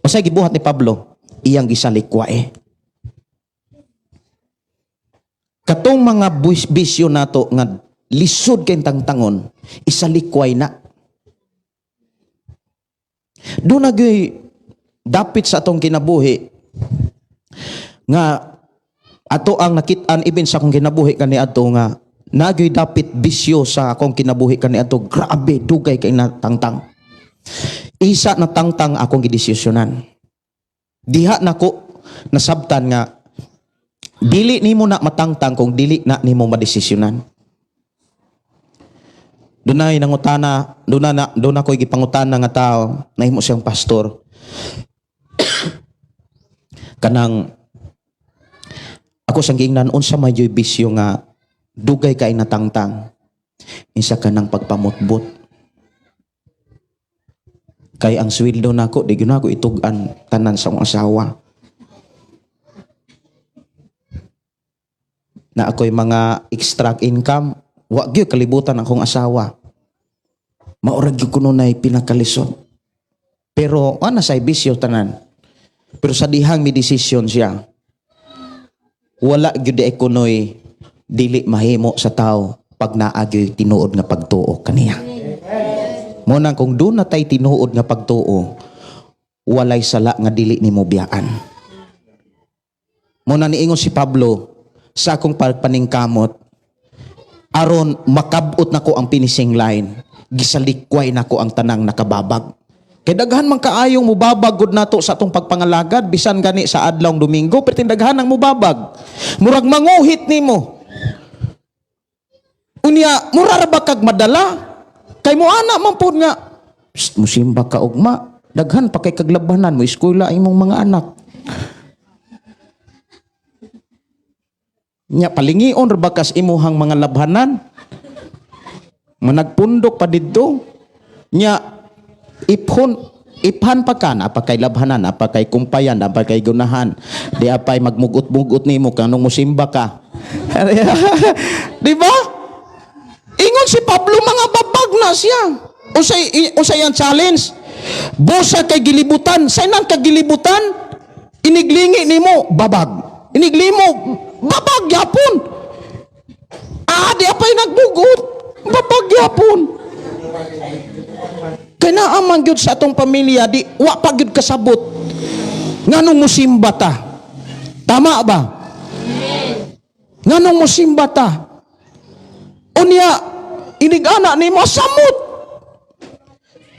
Unsa gibuhat ni Pablo? Iyang gisalikwae. Katong mga bisyo nato nga lisod kay tangtangon, isalikway na. Doon nagyoy dapit sa atong kinabuhi nga ato ang nakit-an ibin sa akong kinabuhi kaniadto nga nagyoy dapit bisyo sa akong kinabuhi kaniadto, grabe dugay kay natangtang. Isa na tangtang akong gidesisyonan. Diha nako nasabtan nga dili nimo na matangtang kung dili na nimo madesisyonan. Dunay nangutana, duna na duna ko'y gipangutana nga tao, nahimo siyang pastor. Kanang ako sang giingnan unsa may joy bisyo nga dugay kay natangtang. Isa kanang pagpamutbot. Kay ang sweldo nako di gyud nako itug-an tanan sa akong asawa. Na ako'y mga extra income, wa gyud kalibutan akong asawa. Maurag gyud kuno nay pinakalisod. Pero ana say bisyo tanan. Pero sa dihang may desisyon siya. Wala gyud ay kunoy dili mahimo sa tao pag naa gyoy tinuod nga pagtuo kaniya. Mo nang kung doon na tay tinuod nga pagtuo, walay sala nga dili nimo biyaan. Mo na niingon si Pablo, sa akong pagpaningkamot aron makabot nako ang finishing line, gisalikway nako ang tanang nakababag. Kay daghan man kaayong mubabag gud nato sa atong pagpangalagad, bisan gani sa adlawng Domingo, pero daghan ang mubabag. Murag manguhit nimo. Unya, mura ra ba kag madala? Kay mo ana man pud nga, "Psst, musimba ka ugma, daghan pa kay kaglabanan mo eskwela imong mga anak." Nya palingion ra ba kas imuhang mga labhanan? Managpundok pa didto. Nya iphon iphan pa ka na pa kay labhanan, apa kay kumpayan, apa kay gunahan. Di apay magmugot-mugot nimo kanong musimba ka. Di ba? Ingon si Pablo, mga babag na siya. Usay usay ang challenge. Busa kay gilibutan, sa nang kagilibutan, iniglingi nimo babag. Iniglimo babag yapon. Ah, di apay nagbugot, babag yapon. Kay naa man gyud sa atong pamilya, di wa pa gyud kasabot nganong musimba ta. Tama ba? Nganong musimba ta? Unya inig-ana nimo samot.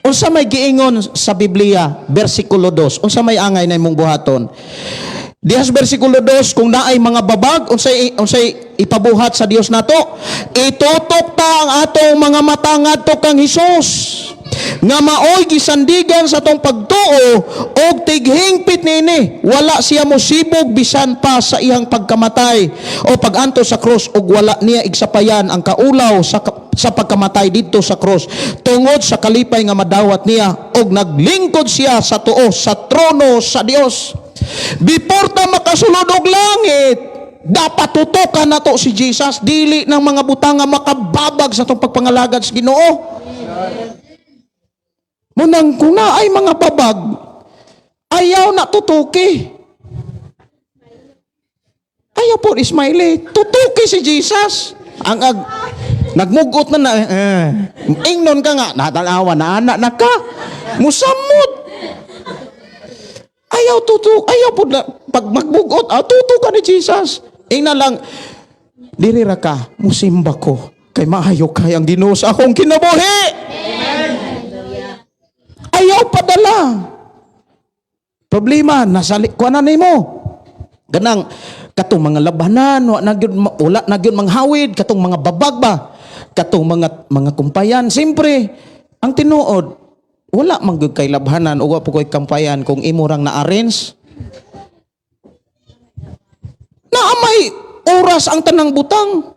Unsa may giingon sa Biblia, bersikulo 2, unsa may angay na imong buhaton? Dihas bersikulo 2, kung naay mga babag, unsay unsay ipabuhat sa Dios nato? Itutok ta ang atong mga mata ngadto kang Hesus, nga maoy gisandigan sa atong pagtuo og tighingpit niini. Wala siya mosibog bisan pa sa iyang pagkamatay o paganto sa krus, ug wala niya igsapayan ang kaulaw sa pagkamatay didto sa krus tungod sa kalipay nga madawat niya, og naglingkod siya sa tuo sa trono sa Dios. Before ta makasulod og langit, dapat tutukan nato si Jesus, dili ng mga butang nga makababag sa atong pagpangalagad sa Ginoo. Munang kung ay mga babag, ayaw na tutuki. Ayaw po, Ismaili, tutuki si Jesus. Ang ag, nagmugot na na, eh, ingnon ka nga, natanawa na anak na ka, musamot. Ayaw tutuk, ayaw po na, pag magmugot, ah, tutukan ni Jesus. Ingna lang, diri ra ka, musimba ko, kay maayo kay ang Ginoo sa akong kinabuhi. Ayaw padala. Problema, nasa kuha na nimo. Ganang katong mga labanan, wa na gyud wala na gyud manghawid, katong mga babag ba, katong mga kumpayan. Siyempre, ang tinuod, wala man gyud kay labhanan o wa po koy kampayan kung imo rang na-arrange. Naa may oras ang tanang butang.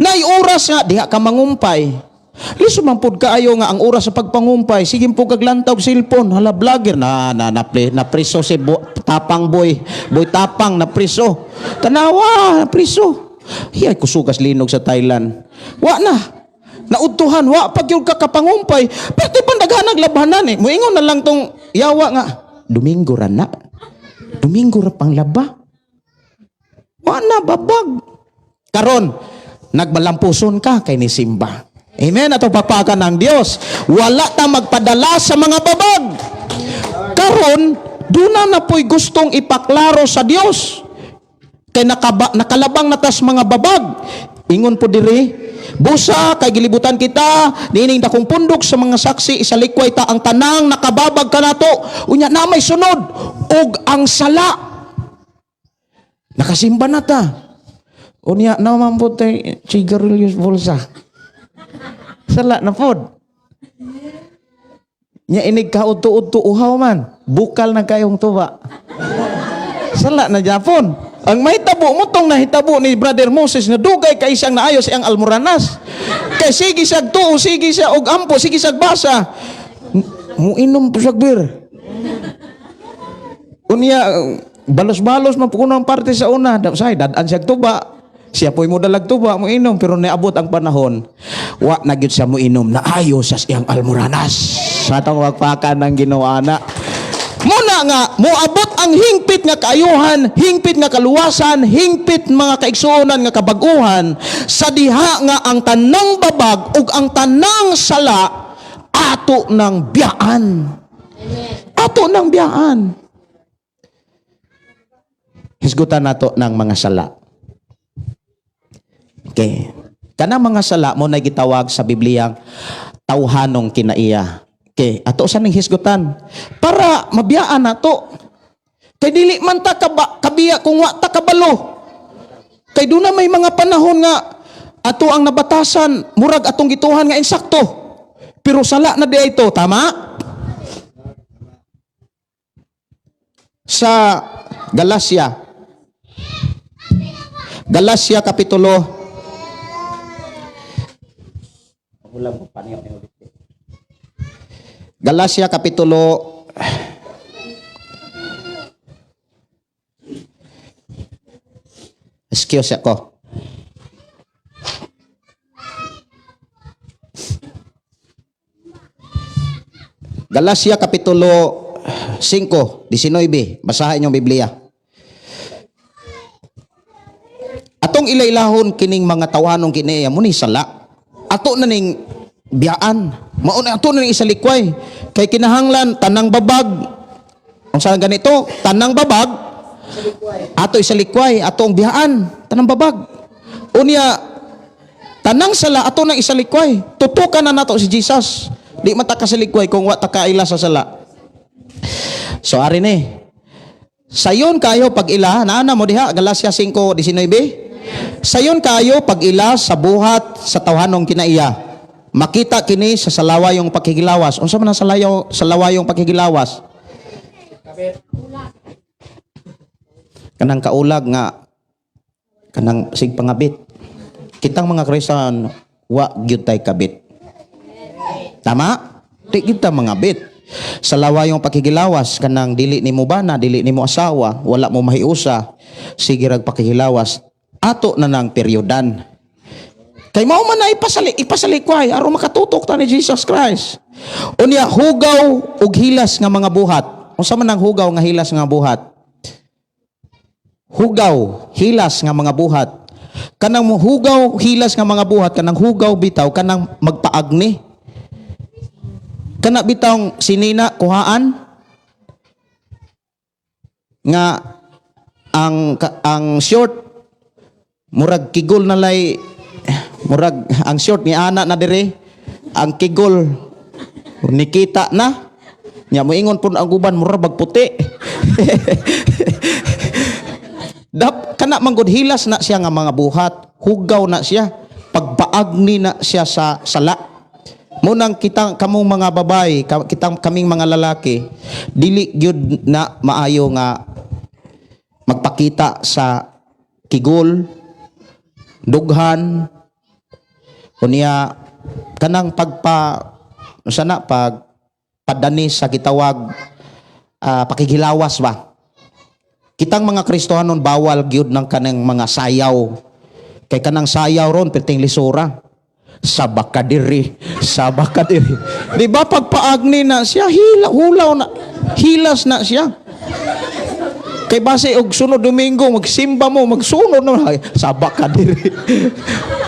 Naay oras nga diha ka mangumpay. Liso man pud kaayo nga ang oras sa pagpangumpay, sige po kag lantaw cellphone, hala vlogger na na na, na preso si Tapang Boy, Boy Tapang na preso. Tanawa, na preso. Hiyay kusugas linog sa Thailand. Wa na. Naudtuhan, wa pag yun ka kapangumpay. Pero di pa daghan labhanan eh. Muingon na lang tong yawa nga, Domingo ra na. Domingo ra pang laba. Wa na babag. Karon, nagmalampuson ka kay ni Simba. Amen. Ato papakan ng Dios. Wala ta magpadala sa mga babag. Karon, duna na po'y gustong ipaklaro sa Dios. Kay nakalabang na tas mga babag. Ingon po diri, busa kay gilibutan kita, niining dakong pundok sa mga saksi, isalikway ta ang tanang nakababag kanato. Unya na may sunod og ang sala. Nakasimba na ta. Unya na man po tay sigarilyo bulsa. Sala na pod. Nya inig ka udto-udto uhaw man. Bukal na kayong tuba. Sala na Japon. Ang mahitabo mo tong nahitabo ni Brother Moses na dugay kay siyang naayos siyang almoranas. Kay sige siya tuo, sige siya og ampo, sige siya basa. Muinom po siya beer. Unya balos-balos man po kuno ang parte sa una. Say dad-an siya tuba. Siya po'y mo dalag tuba, mo inom, pero niabot ang panahon, wa na gyud siya mo inom, naayos sa siyang almoranas. Sa atong wagpakan ng Ginoo ana. Muna, na nga moabot ang hingpit nga kaayuhan, hingpit nga kaluwasan, hingpit mga kaigsuonan nga kabag-uhan sa diha nga ang tanang babag ug ang tanang sala ato ng biyaan. Ato ng biyaan. Hisgutan nato ng mga sala. Okay. Kanang mga sala mo na gitawag sa Biblia tawhanong kinaiya. Okay, ato sa ning hisgutan para mabiyaan nato. Kay dili man ta kabiya kung wa ta kabalo. Kay duna may mga panahon nga ato ang nabatasan murag atong gituhan nga insakto. Pero sala na di ito, tama? Sa Galacia. Galacia kapitulo. Galacia kapitulo Excuse ako. Galacia kapitulo 5, 19. Basahin yung Biblia. Atong ilailahon kining mga tawanong kini mo ni sala. Ato na ning biyaan. Mao na ato na ning isalikway. Kay kinahanglan tanang babag. Unsa ganito? Tanang babag ato isalikway, ato ang biyaan, tanang babag. Unya tanang sala ato nang isalikway. Tutukan na nato si Jesus. Di man ta kasalikway kung wa ta kaila sa sala. So ari ni. Sayon kayo pag ila, naana mo diha Galacia 5:19. Sayon kayo pag ila sa buhat sa tawhanong kinaiya. Makita kini sa salawayong pakigilawas. Unsa man ang salawayong pakigilawas? Kanang kaulag nga kanang sig pangabit. Kitang mga Kristiyan wa gyud tay kabit. Tama? Di gyud ta mangabit. Sa lawayong pakigilawas kanang dili nimo bana, dili nimo asawa, wala mo mahiusa, sige rag pakigilawas, ato na nang peryodan. Kay mao man na ipasalikway aron makatutok ta ni Jesus Christ. Unya hugaw ug hilas nga mga buhat. Unsa man ang hugaw nga hilas nga buhat? Hugaw, hilas nga mga buhat. Kanang hugaw, hilas nga mga buhat, kanang hugaw bitaw, kanang magpaagni. Kana bitawng sinina kuhaan nga ang short murag kigol na lay, murag ang short ni ana na dire, ang kigol nikita na nya moingon pud ang uban murag bag puti. Dap kana manggod hilas na siya nga mga buhat, hugaw na siya, pagpaagni na siya sa sala. Munang kitang kamong mga babae, kitang kaming mga lalaki, dili gyud na maayo nga magpakita sa kigol, dughan, unya kanang pagpa sana pag padani sa gitawag pakigilawas ba. Kitang mga Kristohanon bawal gyud ng kanang mga sayaw. Kay kanang sayaw ron perting lisura. Sabak ka diri, sabak ka diri. Di ba pagpaagni na siya, hila, hulaw na, hilas na siya. Kay base og sunod Domingo magsimba mo, magsunod na, sabak ka diri.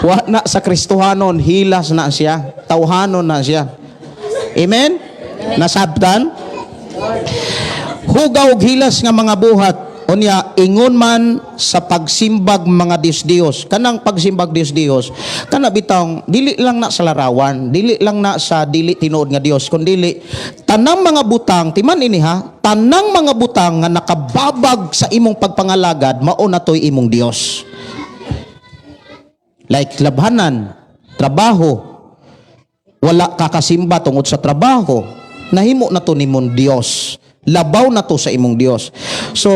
Wa na sa Kristohanon, hilas na siya, tawhanon na siya. Amen? Nasabtan? Hugaw og hilas nga mga buhat. Unya, ingon man sa pagsimbag mga Diyos-Diyos. Kanang pagsimbag Diyos-Diyos, kana bitong dili lang na sa larawan, dili lang na sa dili tinuod nga Dios, kundili tanang mga butang, timan ini ha, tanang mga butang nga nakababag sa imong pagpangalagad, mao na to'y imong Dios. Like labhanan, trabaho, wala kakasimba tungod sa trabaho, nahimo na to nimong Dios. Labaw na to sa imong Dios. So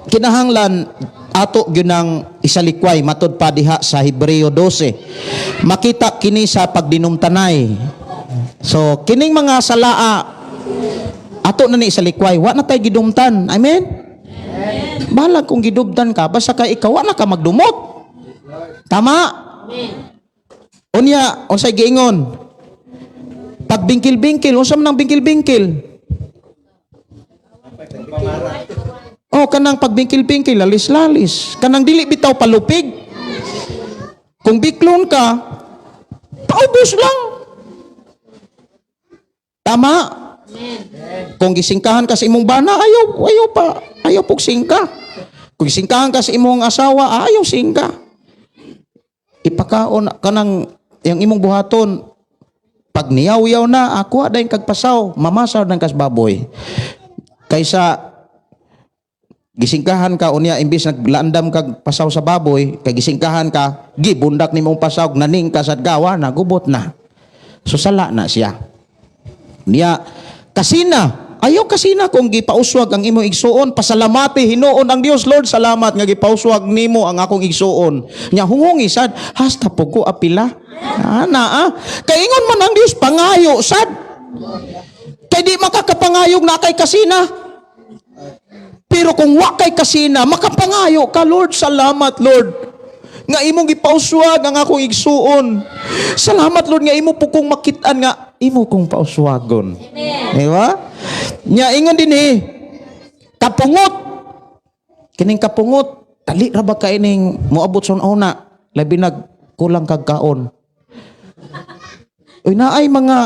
kinahanglan ato gyud nang isalikway matud pa diha sa Hebreo 12. Makita kini sa pagdinumtanay. So kining mga salaa ato na ni isalikway, wa na tay gidumtan. Amen. Balag kung gidubdan ka, basta kay ikaw wa na ka magdumot. Tama? Unya, unsay giingon? Pagbingkil-bingkil, unsa man ang bingkil-bingkil? kanang pagbingkil-bingkil, lalis-lalis. Kanang dili bitaw palupig. Kung biklon ka, paubos lang. Tama? Kung gisingkahan ka sa imong bana, ayaw, ayaw pa, ayaw pug singka. Kung gisingkahan ka sa imong asawa, ayaw singka. Ipakaon kanang yung imong buhaton, pag niyaw-yaw na, ako dayon kag pasaw, mamasaw ng kas baboy. Kaysa gisingkahan ka unya imbis naglandam kag pasaw sa baboy, kay gisingkahan ka, gibundak nimo ang pasaw, naning ka sa gawa na gubot na. So sala na siya. Niya kasina, ayaw kasina kung gipauswag ang imong igsuon, pasalamati hinuon ang Dios. Lord, salamat nga gipauswag nimo ang akong igsuon. Nya hunghungi sad, hasta po ko apila. Ana ah. Kay ingon man ang Dios pangayo sad. Kay di makakapangayog na kay kasina. Pero kung wa kay kasina, makapangayo ka, Lord, salamat Lord nga imong gipauswag ang akong igsuon. Salamat Lord nga imo po kong makit-an nga imo kong pauswagon. Di ba? Nya ingon din eh, kapungot. Kining kapungot, dali ra ba ka ining moabot sa una, labi nag kulang kag kaon. Uy, naay mga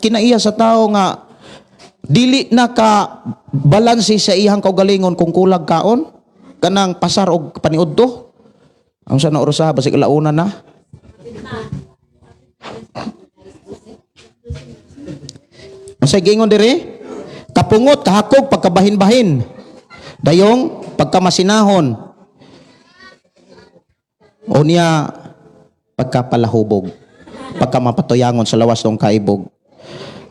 kinaiya sa tao nga dili na ka balanse sa iyang kaugalingon kung kulag kaon, kanang pasar og paniudto. Ang sa na oras basig alauna na. Ang sa giingon diri, kapungot, kahakog, pagkabahin-bahin. Dayong pagkamasinahon. O niya pagkapalahubog, pagkamapatuyangon sa lawas ng kaibog.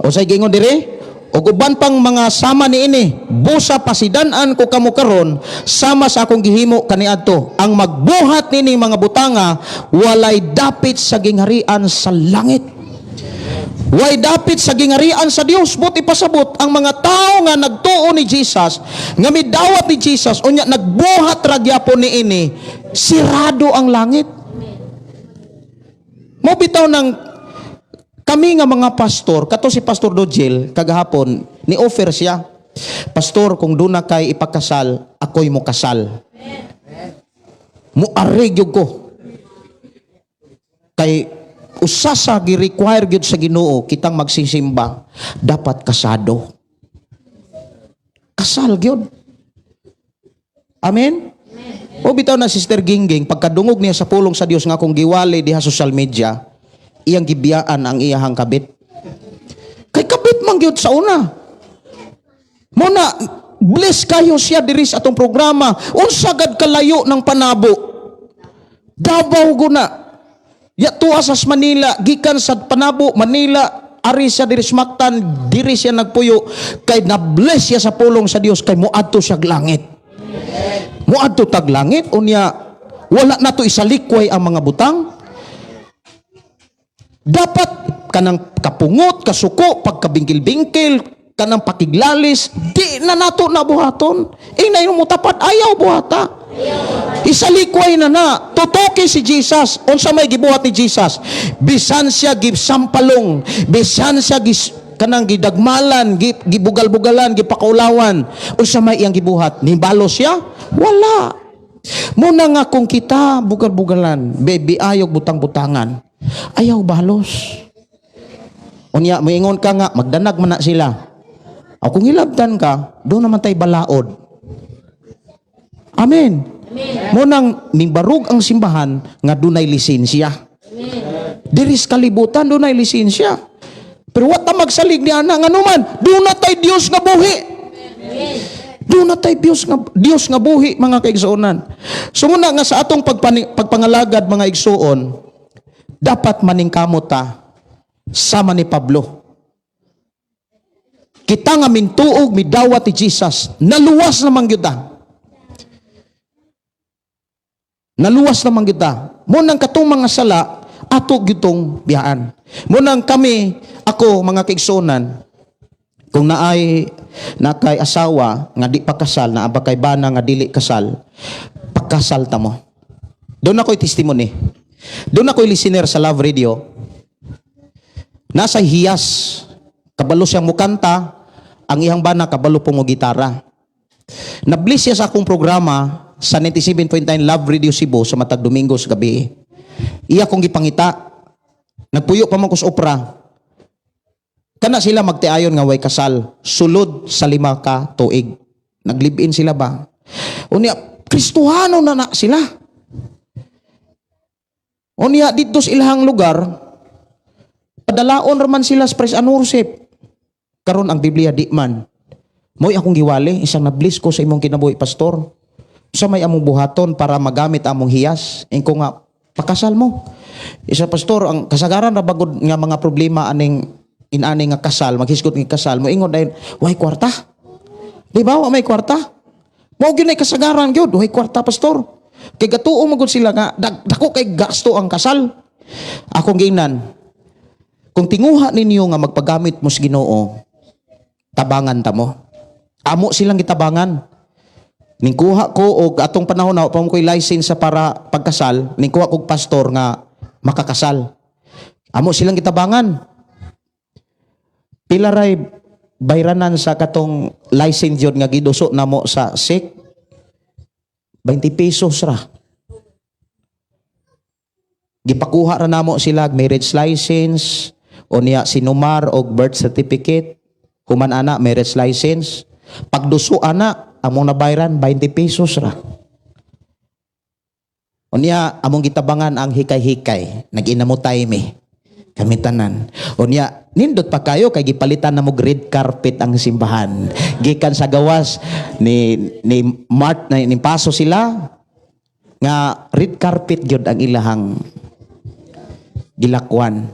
O sa giingon diri, ug uban pang mga sama niini, busa pasidan-an ko kamo karon sama sa akong gihimo kaniadto. Ang magbuhat nining mga butanga walay dapit sa gingharian sa langit. Way dapit sa gingharian sa Dios. But ipasabot ang mga tao nga nagtuo ni Jesus, nga midawat ni Jesus, unya nagbuhat ra gyapon niini, sirado ang langit. Mo bitaw ng kami nga mga pastor, kato si Pastor Dojel kagahapon ni offer siya. Pastor, kung duna kay ipakasal, ako'y mo kasal. Muarig gyud ko. Kay usa sa gi-require gyud sa Ginoo kitang magsisimba, dapat kasado. Kasal gyud. Amen? O bitaw na Sister Gingging, pagkadungog niya sa pulong sa Dios nga akong giwali diha social media, iyang gibiyaan ang iyahang kabit. Kay kabit man gyud sa una. Muna, bless kayo siya diri sa atong programa. Unsa gad kalayo ng Panabo? Davao guna. Ya tuwa sa Manila, gikan sa Panabo, Manila, ari siya diri sa Mactan, diri siya nagpuyo kay na-bless siya sa pulong sa Dios kay moadto siya langit. Moadto tag langit unya wala nato isalikway ang mga butang. Dapat kanang kapungot, kasuko, pagkabingkil-bingkil, kanang pakiglalis, di na nato na buhaton. Inay mo tapat, ayaw buhata. Isalikway na na. Tutoki si Jesus. Unsa may gibuhat ni Jesus? Bisan siya gisampalong, bisan siya gis, kanang gidagmalan, gibugal-bugalan, gipakaulawan. Unsa may iyang gibuhat? Nibalo siya? Wala. Muna nga kung kita bugal-bugalan, baby ayog butang-butangan, ayaw balos. Unya, moingon ka nga, magdanag man na sila. O kung hilabtan ka, doon naman tayo balaod. Amen. Munang mimbarug ang simbahan nga dunay lisensya. Diri sa kalibutan dunay lisensya. Pero wa ta magsalig ni ana nganuman, duna tay Dios nga buhi. Duna tay Dios nga buhi mga kaigsuonan. So muna nga sa atong pagpangalagad mga igsuon, dapat maningkamot ta sama ni Pablo. Kita nga mintuog midawat ni Jesus, naluwas naman gyud ta. Naluwas naman kita. Munang katong mga sala, ato gitong biyaan. Munang kami, ako mga kaigsuonan, kung naay nakay asawa nga di pa kasal, naa ba kay bana nga dili kasal, pakasal ta mo. Doon ako'y testimony. Doon ako'y listener sa Love Radio. Nasa hiyas, kabalo siyang mukanta, ang iyang bana kabalo po mo gitara. Nablis siya sa akong programa sa 97.9 Love Radio Cebu sa matag Domingo sa gabi. Iya kong gipangita. Nagpuyo pa man ko sa opera. Kana sila magtiayon nga way kasal, sulod sa 5 ka tuig. Naglib-in sila ba? Unya, Kristohano na na sila. Unya, dito sa ilahang lugar, padalaon raman sila sa praise and worship. Karon ang Biblia di man. Mo'y akong giwali, isang nablis ko sa imong kinabuhi, pastor. Sa may among buhaton para magamit among hiyas. Ingko nga, pakasal mo. Isa pastor, ang kasagaran ra bagod nga mga problema aning inani nga kasal, maghisgot nga kasal, mo ingon dahil, way kwarta. Di ba? Wa may kwarta. Mao gyud nay kasagaran gyud, way kwarta, pastor. Kay gatuo magud sila nga dako kay gasto ang kasal. Akong giingnan, kung tinguha ninyo nga magpagamit mo sa Ginoo, tabangan ta mo. Amo silang gitabangan. Ningkuha ko og atong panahon na pa mo ko'y license sa para pagkasal, ningkuha kog pastor nga makakasal. Amo silang gitabangan. Pila ray bayranan sa katong license yun nga giduso namo sa SEC? 20 pesos ra. Gipakuha ra namo sila og marriage license o niya sinumar og birth certificate. Human ana marriage license. Pagduso ana among nabayran 20 pesos ra. Unya among gitabangan ang hikay-hikay, nag-inamutay mi. Kami tanan. Unya nindot pa kayo kay gipalitan na mo red carpet ang simbahan. Gikan sa gawas ni ni Mart na ni paso sila nga red carpet gyud ang ilahang gilakwan.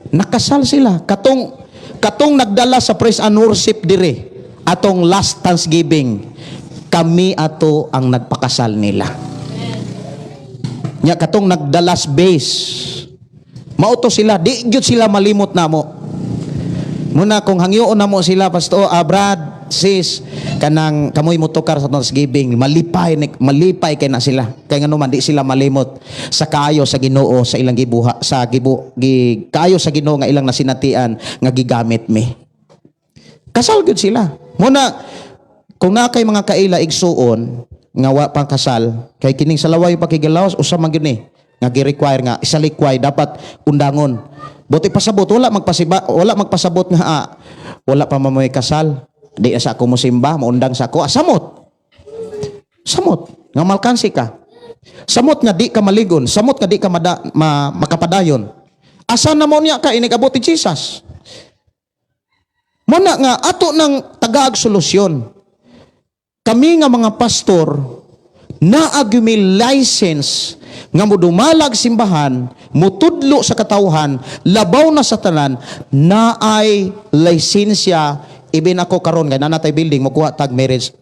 Nakasal sila katong katong nagdala sa praise and worship dire atong last Thanksgiving, kami ato ang nagpakasal nila. Nya katong nagdalas base, mauto sila, di gyud sila malimot namo. Muna kung hangyoon namo sila, pastor, brad, sis, kanang kamoy motokar sa Thanksgiving, malipay malipay kay na sila. Kay ngano man di sila malimot sa kaayo sa Ginoo sa ilang gibuha sa gibu gi, kaayo sa Ginoo nga ilang nasinatian nga gigamit mi. Kasal gyud sila. Muna kung naa kay mga kaila igsuon nga wa pang kasal, kay kining sa lawayo pakigilawas usa man gyud ni nga gi-require nga isalikway dapat undangon. Buti pasabot wala magpasiba, wala magpasabot nga wala pa mamoy kasal. Di sa ako mosimba, maundang sa ako. Ah, samot. Samot nga malkansi ka. Samot nga di ka maligon, samot nga di ka makapadayon. Asa na mo niya ka inig-abot ni Jesus? Muna nga ato ng tagaag solusyon. Kami nga mga pastor naag may license nga modumalag simbahan, mutudlo sa katawhan, labaw na sa tanan, naay lisensya. Ibin ako karon kay nanatay building mokuha tag marriage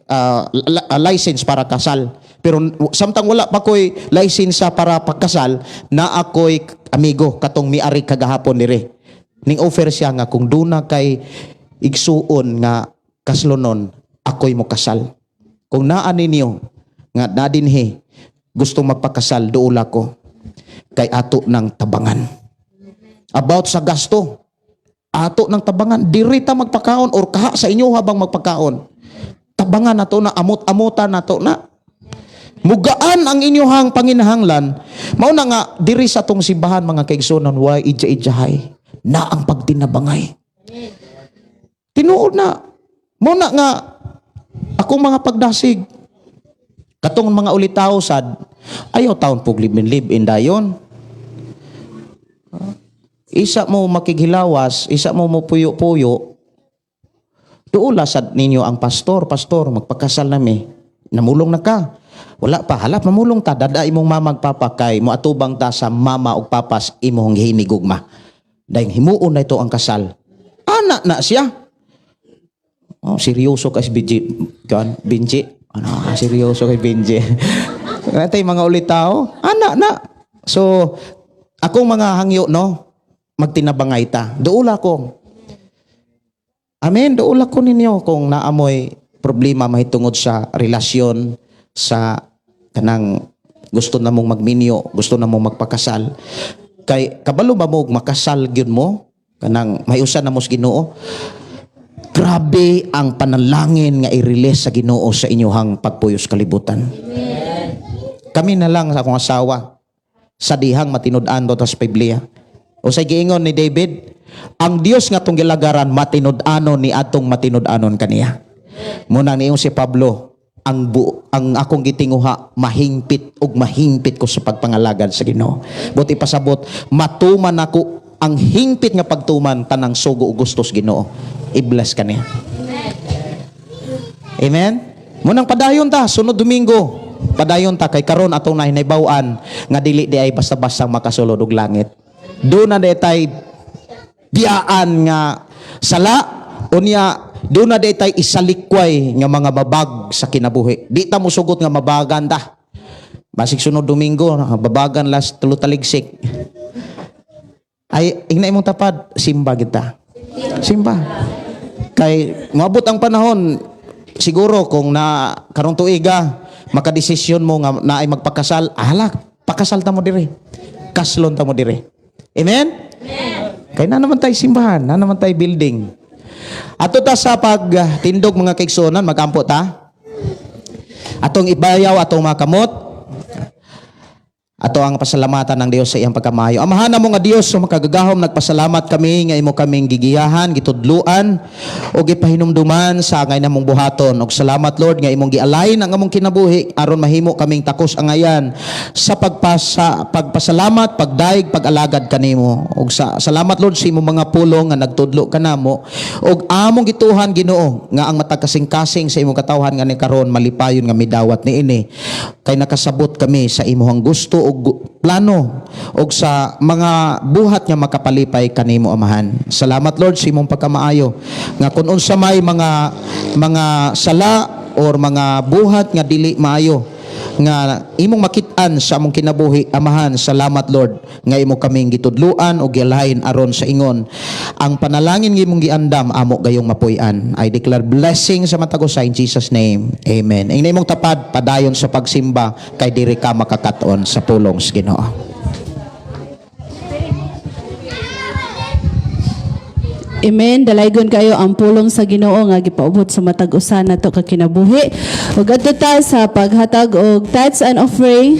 license para kasal. Pero samtang wala pa ko'y license para pagkasal, na ako'y amigo katong miari kagahapon dire. Ning offer siya nga kung duna kay igsuon nga kaslonon, ako'y mo kasal. Kung naa ninyo nga nadinhi gusto magpakasal, duula ko kay ato ng tabangan. About sa gasto, ato ng tabangan, diri ta magpakaon or kaha sa inyo habang magpakaon. Tabangan nato na, amot-amutan nato na. Mugaan ang inyuhang panginahanglan. Mao na nga diri sa tong simbahan mga kaigsuonan, way idya-idyahay na ang pagtinabangay. Tinuod na. Mao na nga akong mga pagdasig katong mga ulitaw sad ayaw taon pug live-in dayon. Isa mo makighilawas, isa mo mo puyo-puyo, duula sad ninyo ang pastor, pastor, magpakasal nami. Namulong na ka. Wala pa, halap mamulong ta, dada imong mama ug papa kay moatubang ta sa mama ug papas imong hinigugma. Dahil himuon na ito ang kasal. Ana na siya. Oh, seryoso kay Benji. Kan, Benji. Ano, seryoso kay Benji. Natay mga ulitaw. Ana na. So, akong mga hangyo no, magtinabangay ta. Duula ko. Amen, duula ko ninyo kung naamoy problema mahitungod sa relasyon sa kanang gusto na mong magminyo, gusto na mong magpakasal. Kay kabalo ba mo og makasal gyud mo? Kanang may usa na mo sa Ginoo. Grabe ang panalangin nga i-release sa Ginoo sa inyuhang pagpuyos kalibutan. Kami na lang sa akong asawa sa dihang matinud-an to sa Biblia. O sa giingon ni David, ang Dios nga atong gilagaran matinud-anon ni atong matinud-anon kaniya. Muna niingon si Pablo, ang akong gitinguha mahingpit ug mahingpit ko sa pagpangalagad sa Ginoo. Buot ipasabot, matuman ako ang hingpit nga pagtuman tanang sugo ug gustos Ginoo. I-bless kaniya. Amen? Munang padayon ta, sunod Domingo. Padayon ta kay karon atong nahinaybaw-an nga dili di ay basta-basta makasulod og langit. Doon na di tay biyaan nga sala, unya doon na di tay isalikway nga mga babag sa kinabuhi. Di ta musugot nga mabagan ta. Basig sunod Domingo, babagan last tulo taligsik. Ay, ingna imong tapad, simba kita. Simba. Kay moabot ang panahon, siguro kung na karong tuiga makadesisyon mo nga naay magpakasal, ala, pakasal ta mo diri. Kaslon ta mo diri. Amen? Kay na naman tayo simbahan, na naman tayo building. Ato ta sa pagtindog, mga kaigsuonan, magampo ta. Atong ibayaw atong mga kamot. Ato ang pasalamatan ng Dios sa iyang pagkamayo. Amahan namo nga Dios sa makagagahom, nagpasalamat kami nga imo kaming gigiyahan, gitudluan ug gipahinumduman sa angay namong buhaton. Ug salamat, Lord, nga imong gialay ang among kinabuhi aron mahimo kaming takos angayan sa pagpasalamat, pagdayeg, pag-alagad kanimo. Ug sa salamat, Lord, sa imong mga pulong nga nagtudlo kanamo ug among gituhan, Ginoo, nga ang matag kasing-kasing sa imong katawhan nga ni karon malipayon nga midawat niini kay nakasabot kami sa imong gusto ug plano ug sa mga buhat nga makapalipay kanimo, Amahan. Salamat, Lord, sa imong pagkamaayo nga kun unsa may mga sala or mga buhat nga dili maayo nga imong makit-an sa among kinabuhi, Amahan, salamat, Lord, nga imo kaming gitudluan o gialahin aron sa ingon ang panalangin nga imong giandam amo gayong mapuy-an. I declare blessing sa matag usa in Jesus' name. Amen. Ang imong tapad, padayon sa pagsimba kay diri ka makakaton sa pulong sa Ginoo. Amen. Dalaygon kayo ang pulong sa Ginoo nga gipaubot sa matag usa nato ka kinabuhi. Ug adto ta sa paghatag og tithes and offering.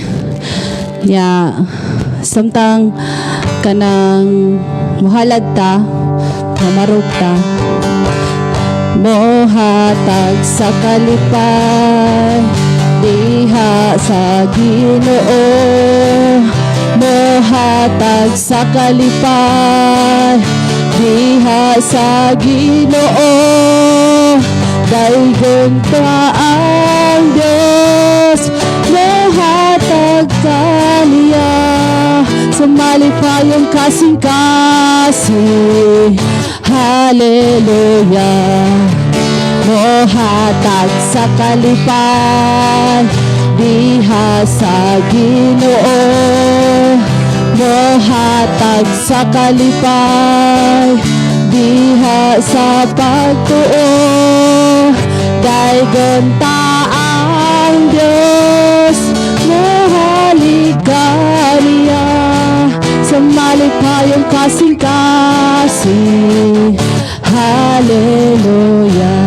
Ya, samtang kanang muhalad ta, mamarog ta. Mohatag sa kalipay diha sa Ginoo, mohatag sa kalipay diha sa Ginoo. Daygon ta ang Diyos, mohatag kaniya sa malipayong kasing-kasing. Hallelujah. Mohatag sa kalipay diha sa Ginoo, mohatag sa kalipay diha sa pagtuo. Daygon ta ang Diyos, mohalig kaniya sa malipayong kasing-kasing. Hallelujah.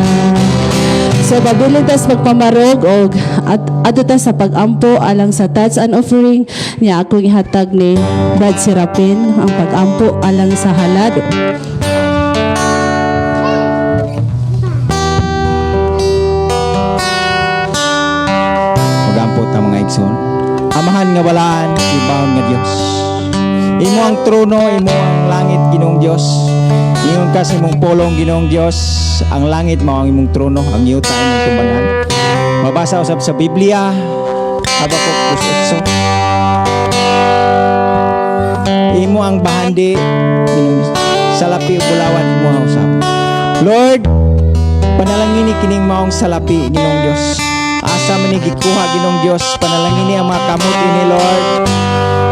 So pabilin tas magpamarog og at adto ta sa pag-ampo alang sa tithes and offering niya. Akong ihatag ni Brad Serapin ang pag-ampo alang sa halad. Magampo ta, mga igsoon. Amahan nga balaan, ibaon nga Dios. Imo ang trono, imo ang langit, Ginoong Dios. Ingon ka sa imong pulong, Ginoong Dios, ang langit mao ang imong trono, ang yuta imong tumbanan. Mabasa usab sa Biblia, Habakuk 2:8. Imo ang bahandi, Ginoong Dios, salapi ug bulawan imo usab. Lord, panalangini kining maong salapi, Ginoong Dios. Asa man ni gikuha, Ginoong Dios, panalangini ang mga kamot ini, Lord.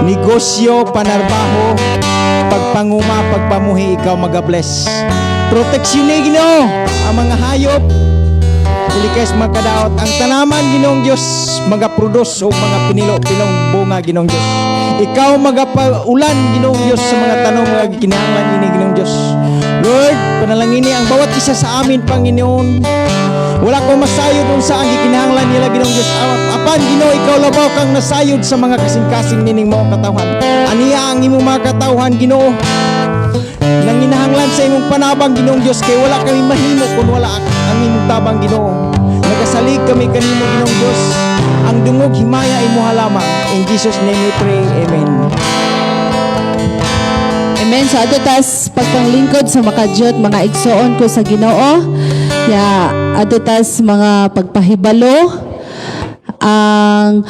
Negosyo, panarbaho, pagpanguma, pagpamuhi, ikaw magabless. Proteksyon ni Ginoo ang mga hayop. Dili kay makadaot ang tanaman, Ginoong Dios, magaproduce og mga pinilo-pilong bunga, Ginoong Dios. Ikaw magapaulan, Ginoong Dios, sa mga tanom nga gikinahanglan ini, Ginoong Dios. Lord, panalangini ang bawat isa sa amin, Panginoon. Wala ko masayod unsa ang gikinahanglan nila, Ginoong Diyos. Apan Ginoo, ikaw labaw kang nasayod sa mga kasing-kasing nining mga katawhan. Aniya ang imong mga katawhan, Ginoo, nanginahanglan sa imong panabang, Ginoong Diyos, kay wala kami mahimo kung wala ang imong tabang, Ginoo. Nagasalig kami kanimo, Ginoong Diyos. Ang dungog himaya imo lamang. In Jesus' name we pray. Amen. Amen. So adto tas pagpanglingkod sa makajot, mga igsoon ko sa Ginoo. Ya, adto tas mga pagpahibalo ang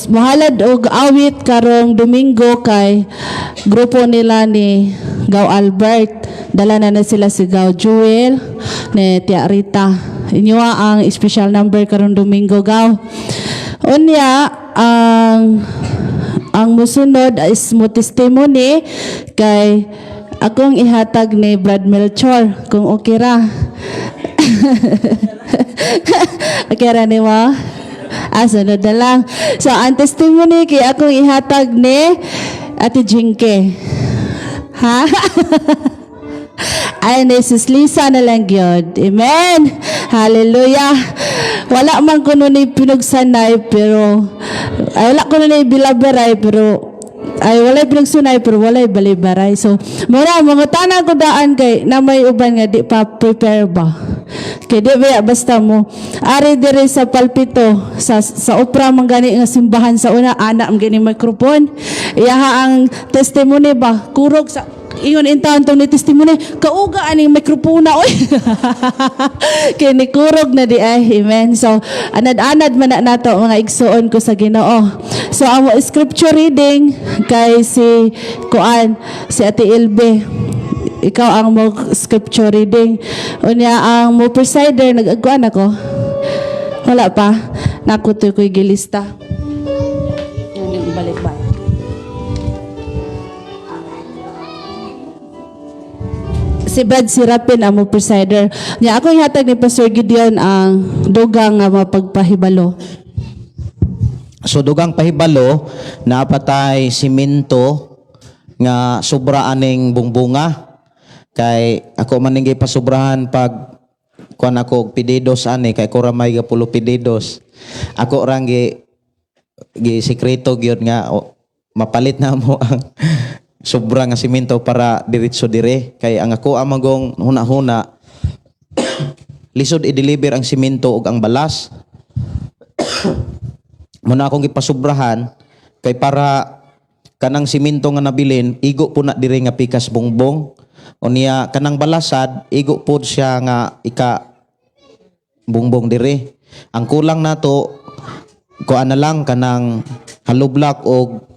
mohalad og awit karong Domingo kay grupo nila ni Gaw Albert. Dala na na sila si Gaw Jewel ni Tia Rita. Inyo ang special number karong Domingo, Gaw. Unya ang musunod is mo testimony kay akong ihatag ni Brad Melchor kung okay ra. Okay ra ni mo? Ah, sunod na lang. So, ang testimony kay akong ihatag ni Ate Jinke. Ha? Ay, ni Sis Lisa na lang yun. Amen. Hallelujah. Wala man kuno ni pinugsanay, pero ay, wala kuno ni bilaberay, pero ay walay pinugsunay pero walay balibaray. So, mura mangutana ko daan kay na may uban nga di pa prepare ba. Kay di ba basta mo ari diri sa palpito sa opera man gani nga simbahan sa una ana ang gani microphone. Iyaha ang testimony ba kurog sa ingon in taon tong ni testimony kauga aning microphone oy. Kay ni kurog na di ay. Amen. So anad-anad man na nato, mga igsuon ko sa Ginoo. So ang scripture reading kay si kuan, si Ate Ilbe, ikaw ang mo scripture reading. Unya ang mo presider, nag-agkuan ako, wala pa nakutoy ko'y gilista. Yan, balik ba si Brad Sirapin ang mo presider. Nya ako ihatag ni Pastor Gideon ang dugang nga mapagpahibalo. So dugang pahibalo, napatay simento nga sobra aning bungbunga. Kay ako man ning gipasubrahan pag kuan ako og pedidos ani kay ko ra may gapulo pedidos. Ako rang gi gi sekreto gyud nga o, mapalit na mo ang sobra nga simento para diretso dire kay ang ako amagong huna-huna lisod i-deliver ang simento ug ang balas. Muna akong gipasubrahan kay para kanang simento nga nabilin igo po na dire nga pikas bongbong, unya kanang balasad igo po siya nga ika bongbong dire. Ang kulang nato kuan na lang kanang hollow block og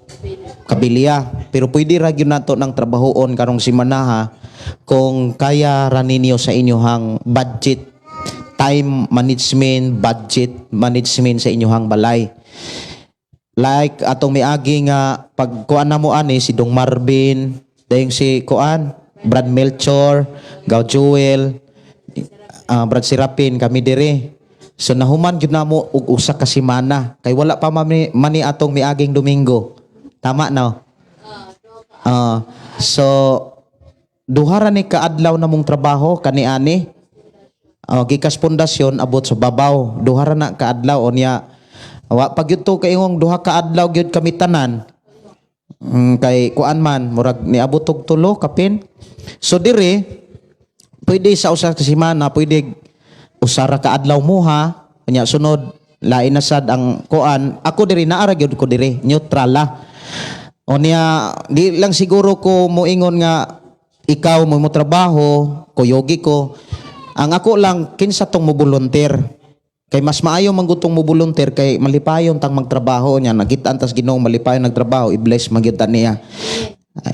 kabilya, pero pwede ra gyud nato ng trabahoon karong simanaha kung kaya ra ninyo sa inyohang budget, time management, budget management sa inyohang balay. Like atong miagi nga pag kuan na mo ani si Dong Marvin, dayong si kuan Brad Melchor, Gaw Joel, Brad Serapin, kami dire. So nahuman gyud namo og usa ka semana kay wala pa mani, mani atong miaging Domingo. Tama no? So duha ra ni kaadlaw na mong trabaho kani-ani. Gikas pundasyon abot sa babaw. Duha ra na kaadlaw unya wa pag gyud to kay ingong duha ka adlaw gyud kami tanan. Kay kuan man murag niabot og tulo kapin. So dire pwede sa usa ka semana, pwede usa ra ka adlaw muha, unya sunod lain na sad ang kuan. Ako diri naara gyud ko diri neutral la. Unya di lang siguro ko moingon nga ikaw mo mo trabaho, kuyogi ko. Ang ako lang kinsa tong mo volunteer. Kay mas maayo man gutong mo volunteer kay malipayon tang magtrabaho niya, nakita tas Ginoo malipayon nagtrabaho, i-bless magyud ta niya.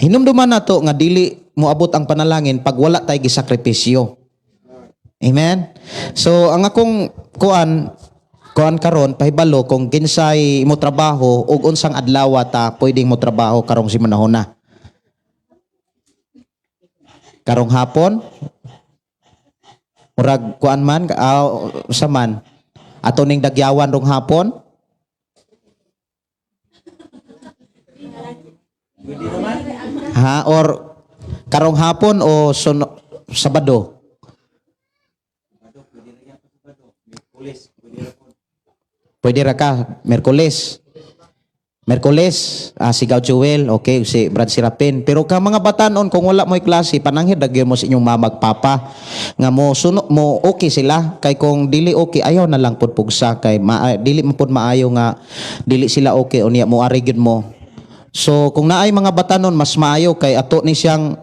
Hinumduman nato nga dili moabot ang panalangin pag wala tay gisakripisyo. Amen. So ang akong kuan kuan karon pahibalo kung kinsay mo trabaho ug unsang adlaw ta pwedeng mo trabaho karong simanahona. Karong hapon murag kuan man sa man ato ning dagyawan rong hapon. Ha, or Karong hapon o Sabado? Pwede ra ka, Merkules. Merkules, si Gao Joel, okay, si Brad Sirapin. Pero ka mga batanon, kung wala mo'y klase, pananghid nagyo mo sa inyong mamag papa. Nga mo, suno, mo okay sila. Kay kung dili okay, ayaw na lang pud pugsa. Kay dili mo pud maayo nga dili sila okay, unya mo ari gyud mo. So, kung naay mga batanon, mas maayo kay ato ni siyang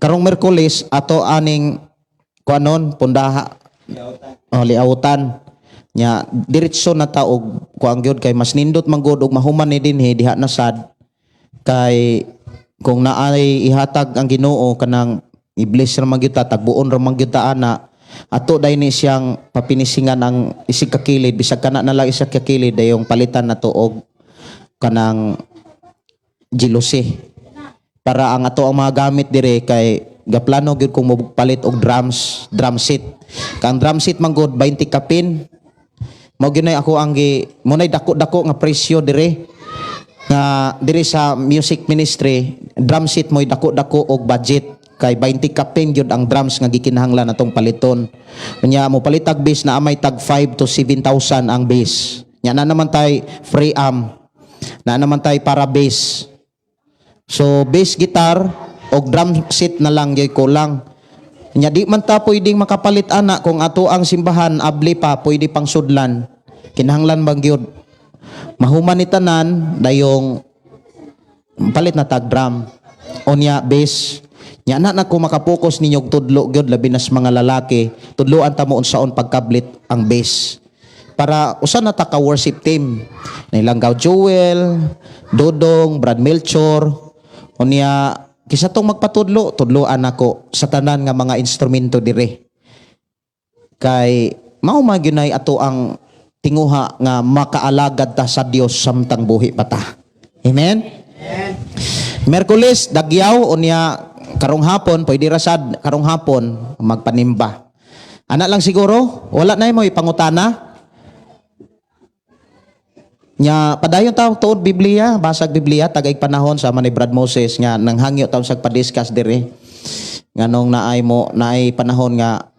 karong Merkules, ato aning kuanon, pundaha, oh, liawtan nya diretso na ta og kuang gyud kay mas nindot man gud og mahuman ni dinhi diha na sad kay kung naay ihatag ang Ginoo kanang i-bless ra man gyud ta, tagbuon ra man gyud ta ana ato dai ni siyang papinisingan ang isig ka kilid, bisag kana na lang isa ka kilid dayong palitan nato og kanang jealousy para ang ato ang mga gamit dire kay gaplano gyud kung mopalit og drums, drum set. Kang drum set man gud 20 kapin. Mao gyud ako ang gi mo nay dako-dako nga presyo dire nga dire sa music ministry, drum set mo'y dako-dako og budget kay 20 kapin gyud ang drums nga gikinahanglan atong paliton. Nya mo palitag bass na amay tag 5 to 7,000 ang bass. Nya na naman tay free amp. Na naman tay para bass. So bass guitar og drum set na lang gyud kulang. Nya di man ta pwedeng makapalit ana kung ato ang simbahan abli pa pwede pang sudlan. Kinahanglan bang gyud mahuman ni tanan dayong palit na tag drum. Onya bass. Nya na na ko makapokus ninyo og tudlo gyud labi nas mga lalaki. Tudloan ta mo unsaon pagkablit ang bass. Para usa na ta ka worship team. Nilanggaw Joel, Dodong, Brad Melchor, unya kisa tong magpatudlo, tudloan nako sa tanan nga mga instrumento dire. Kay mao man gyud nay ato ang tinguha nga makaalagad ta sa Dios samtang buhi pa ta. Amen? Merkules dagyaw, unya karong hapon pwede ra sad karong hapon magpanimba. Ana lang siguro, wala na mo ipangutana. Nya padayon ta tuod Biblia, basag Biblia tagay panahon sama ni Brad Moses nga nanghangyo taon sa padiscuss dire. Nganong naay mo naay panahon nga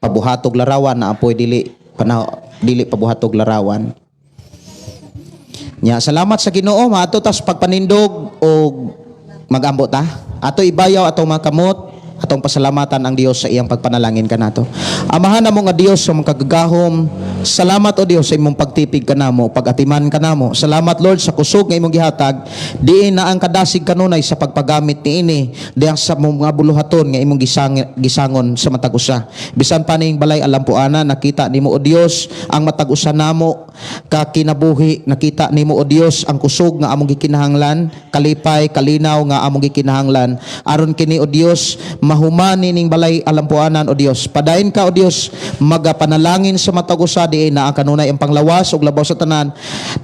pabuhatog larawan na apoy dili panahon dili pabuhatog larawan. Nya salamat sa Ginoo, maato tas pagpanindog og magambo ta. Ato ibayaw atong mga kamot, atong pasalamatan ang Dios sa iyang pagpanalangin kanato. Amahan namo nga Dios sa mga kagagahom, salamat o Dios sa imong pagtipig kanamo, pagatiman kanamo. Salamat, Lord, sa kusog nga imong gihatag, diin na ang kadasig kanunay sa pagpagamit niini diyan sa mga buluhaton nga imong gisangon sa matag usa. Bisan pa ning balay alampuana, nakita nimo o Dios ang matag usa namo ka kinabuhi, nakita nimo o Dios ang kusog nga among gikinahanglan, kalipay, kalinaw nga among gikinahanglan. Aron kini o Dios mahumani ning balay alampuanan o Dios. Padayon ka o Dios magapanalangin sa matag usa diin naa kanunay ang panglawas ug labaw sa tanan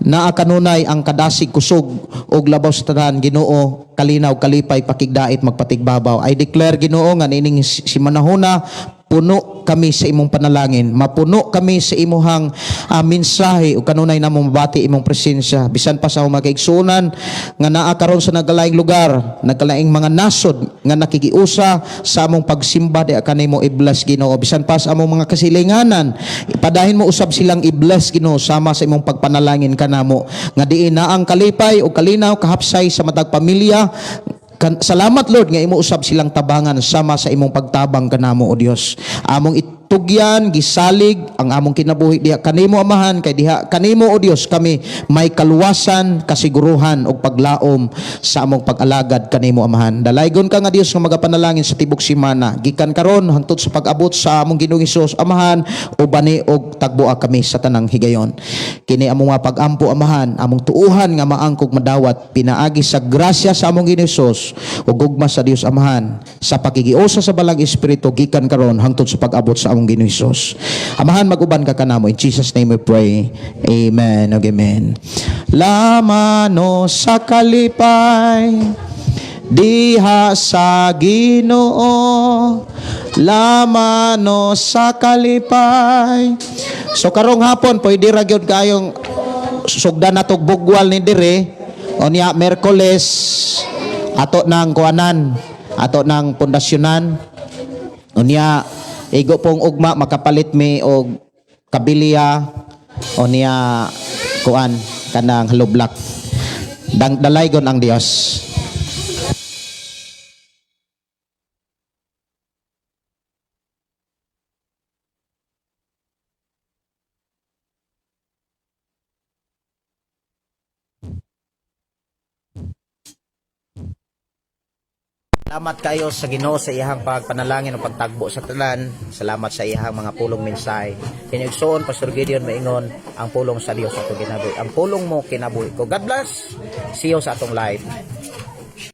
naa kanunay ang kadasig kusog ug labaw sa tanan, Ginoo, kalinaw, kalipay, pakigdait, magpatigbabaw. I declare, Ginoo, nga niining si manahuna puno kami sa imong panalangin, mapuno kami sa imuhang mensahe ug kanunay namo mabati imong presensya bisan pa sa mga kaigsuonan nga naa karon sa nagkalaing lugar, nagkalaing mga nasod nga nakikiusa sa among pagsimba di kanimo i-bless, Ginoo. Bisan pa sa among mga kasilinganan, ipadahin mo usab silang i-bless, Ginoo, sama sa imong pagpanalangin kanamo nga diin na ang kalipay ug kalinaw kahapsay sa matag pamilya. Salamat, Lord, nga imo usab silang tabangan sama sa imong pagtabang kanamo o Dios. Among itugyan, gisalig ang among kinabuhi diha kanimo, Amahan, kay diha kanimo o Dios kami may kaluwasan, kasiguruhan ug paglaom sa among pag-alagad kanimo, Amahan. Dalaygon ka nga Dios nga magapanalangin sa tibok simana gikan karon hangtod sa pag-abot sa among Ginoong Hesus. Amahan, ubani og tagboa kami sa tanang higayon. Kini among mga pag-ampo, Amahan, among tuuhan nga maangkog madawat pinaagi sa grasya sa among Ginoong Hesus ug gugma sa Dios Amahan sa pakigiusa sa Balang Espiritu gikan karon hangtod sa pag-abot sa among Ginoong Hesus. Amahan, mag-uban ka kanamo. In Jesus' name we pray. Amen ug amen. Lamano sa kalipay diha sa Ginoo, lamano sa kalipay. So karong hapon pwede ra gyud kayong sugdan natog bugwal ni dire. Unya Merkoles ato nang kuanan. Ato ng pundasyonan. Unya igo pong ugma makapalit mi og kabilia unya kuan kanang hollow block. Dang dalaygon ang Dios. Salamat kayo sa Ginoo sa iyang pagpanalangin o pagtagbo sa tanan. Salamat sa iyang mga pulong mensahe. Tinigsoon, Pastor Gideon maingon ang pulong sa Dios atong kinabuhi. Ang pulong mo kinabuhi ko. God bless. See you sa atong live.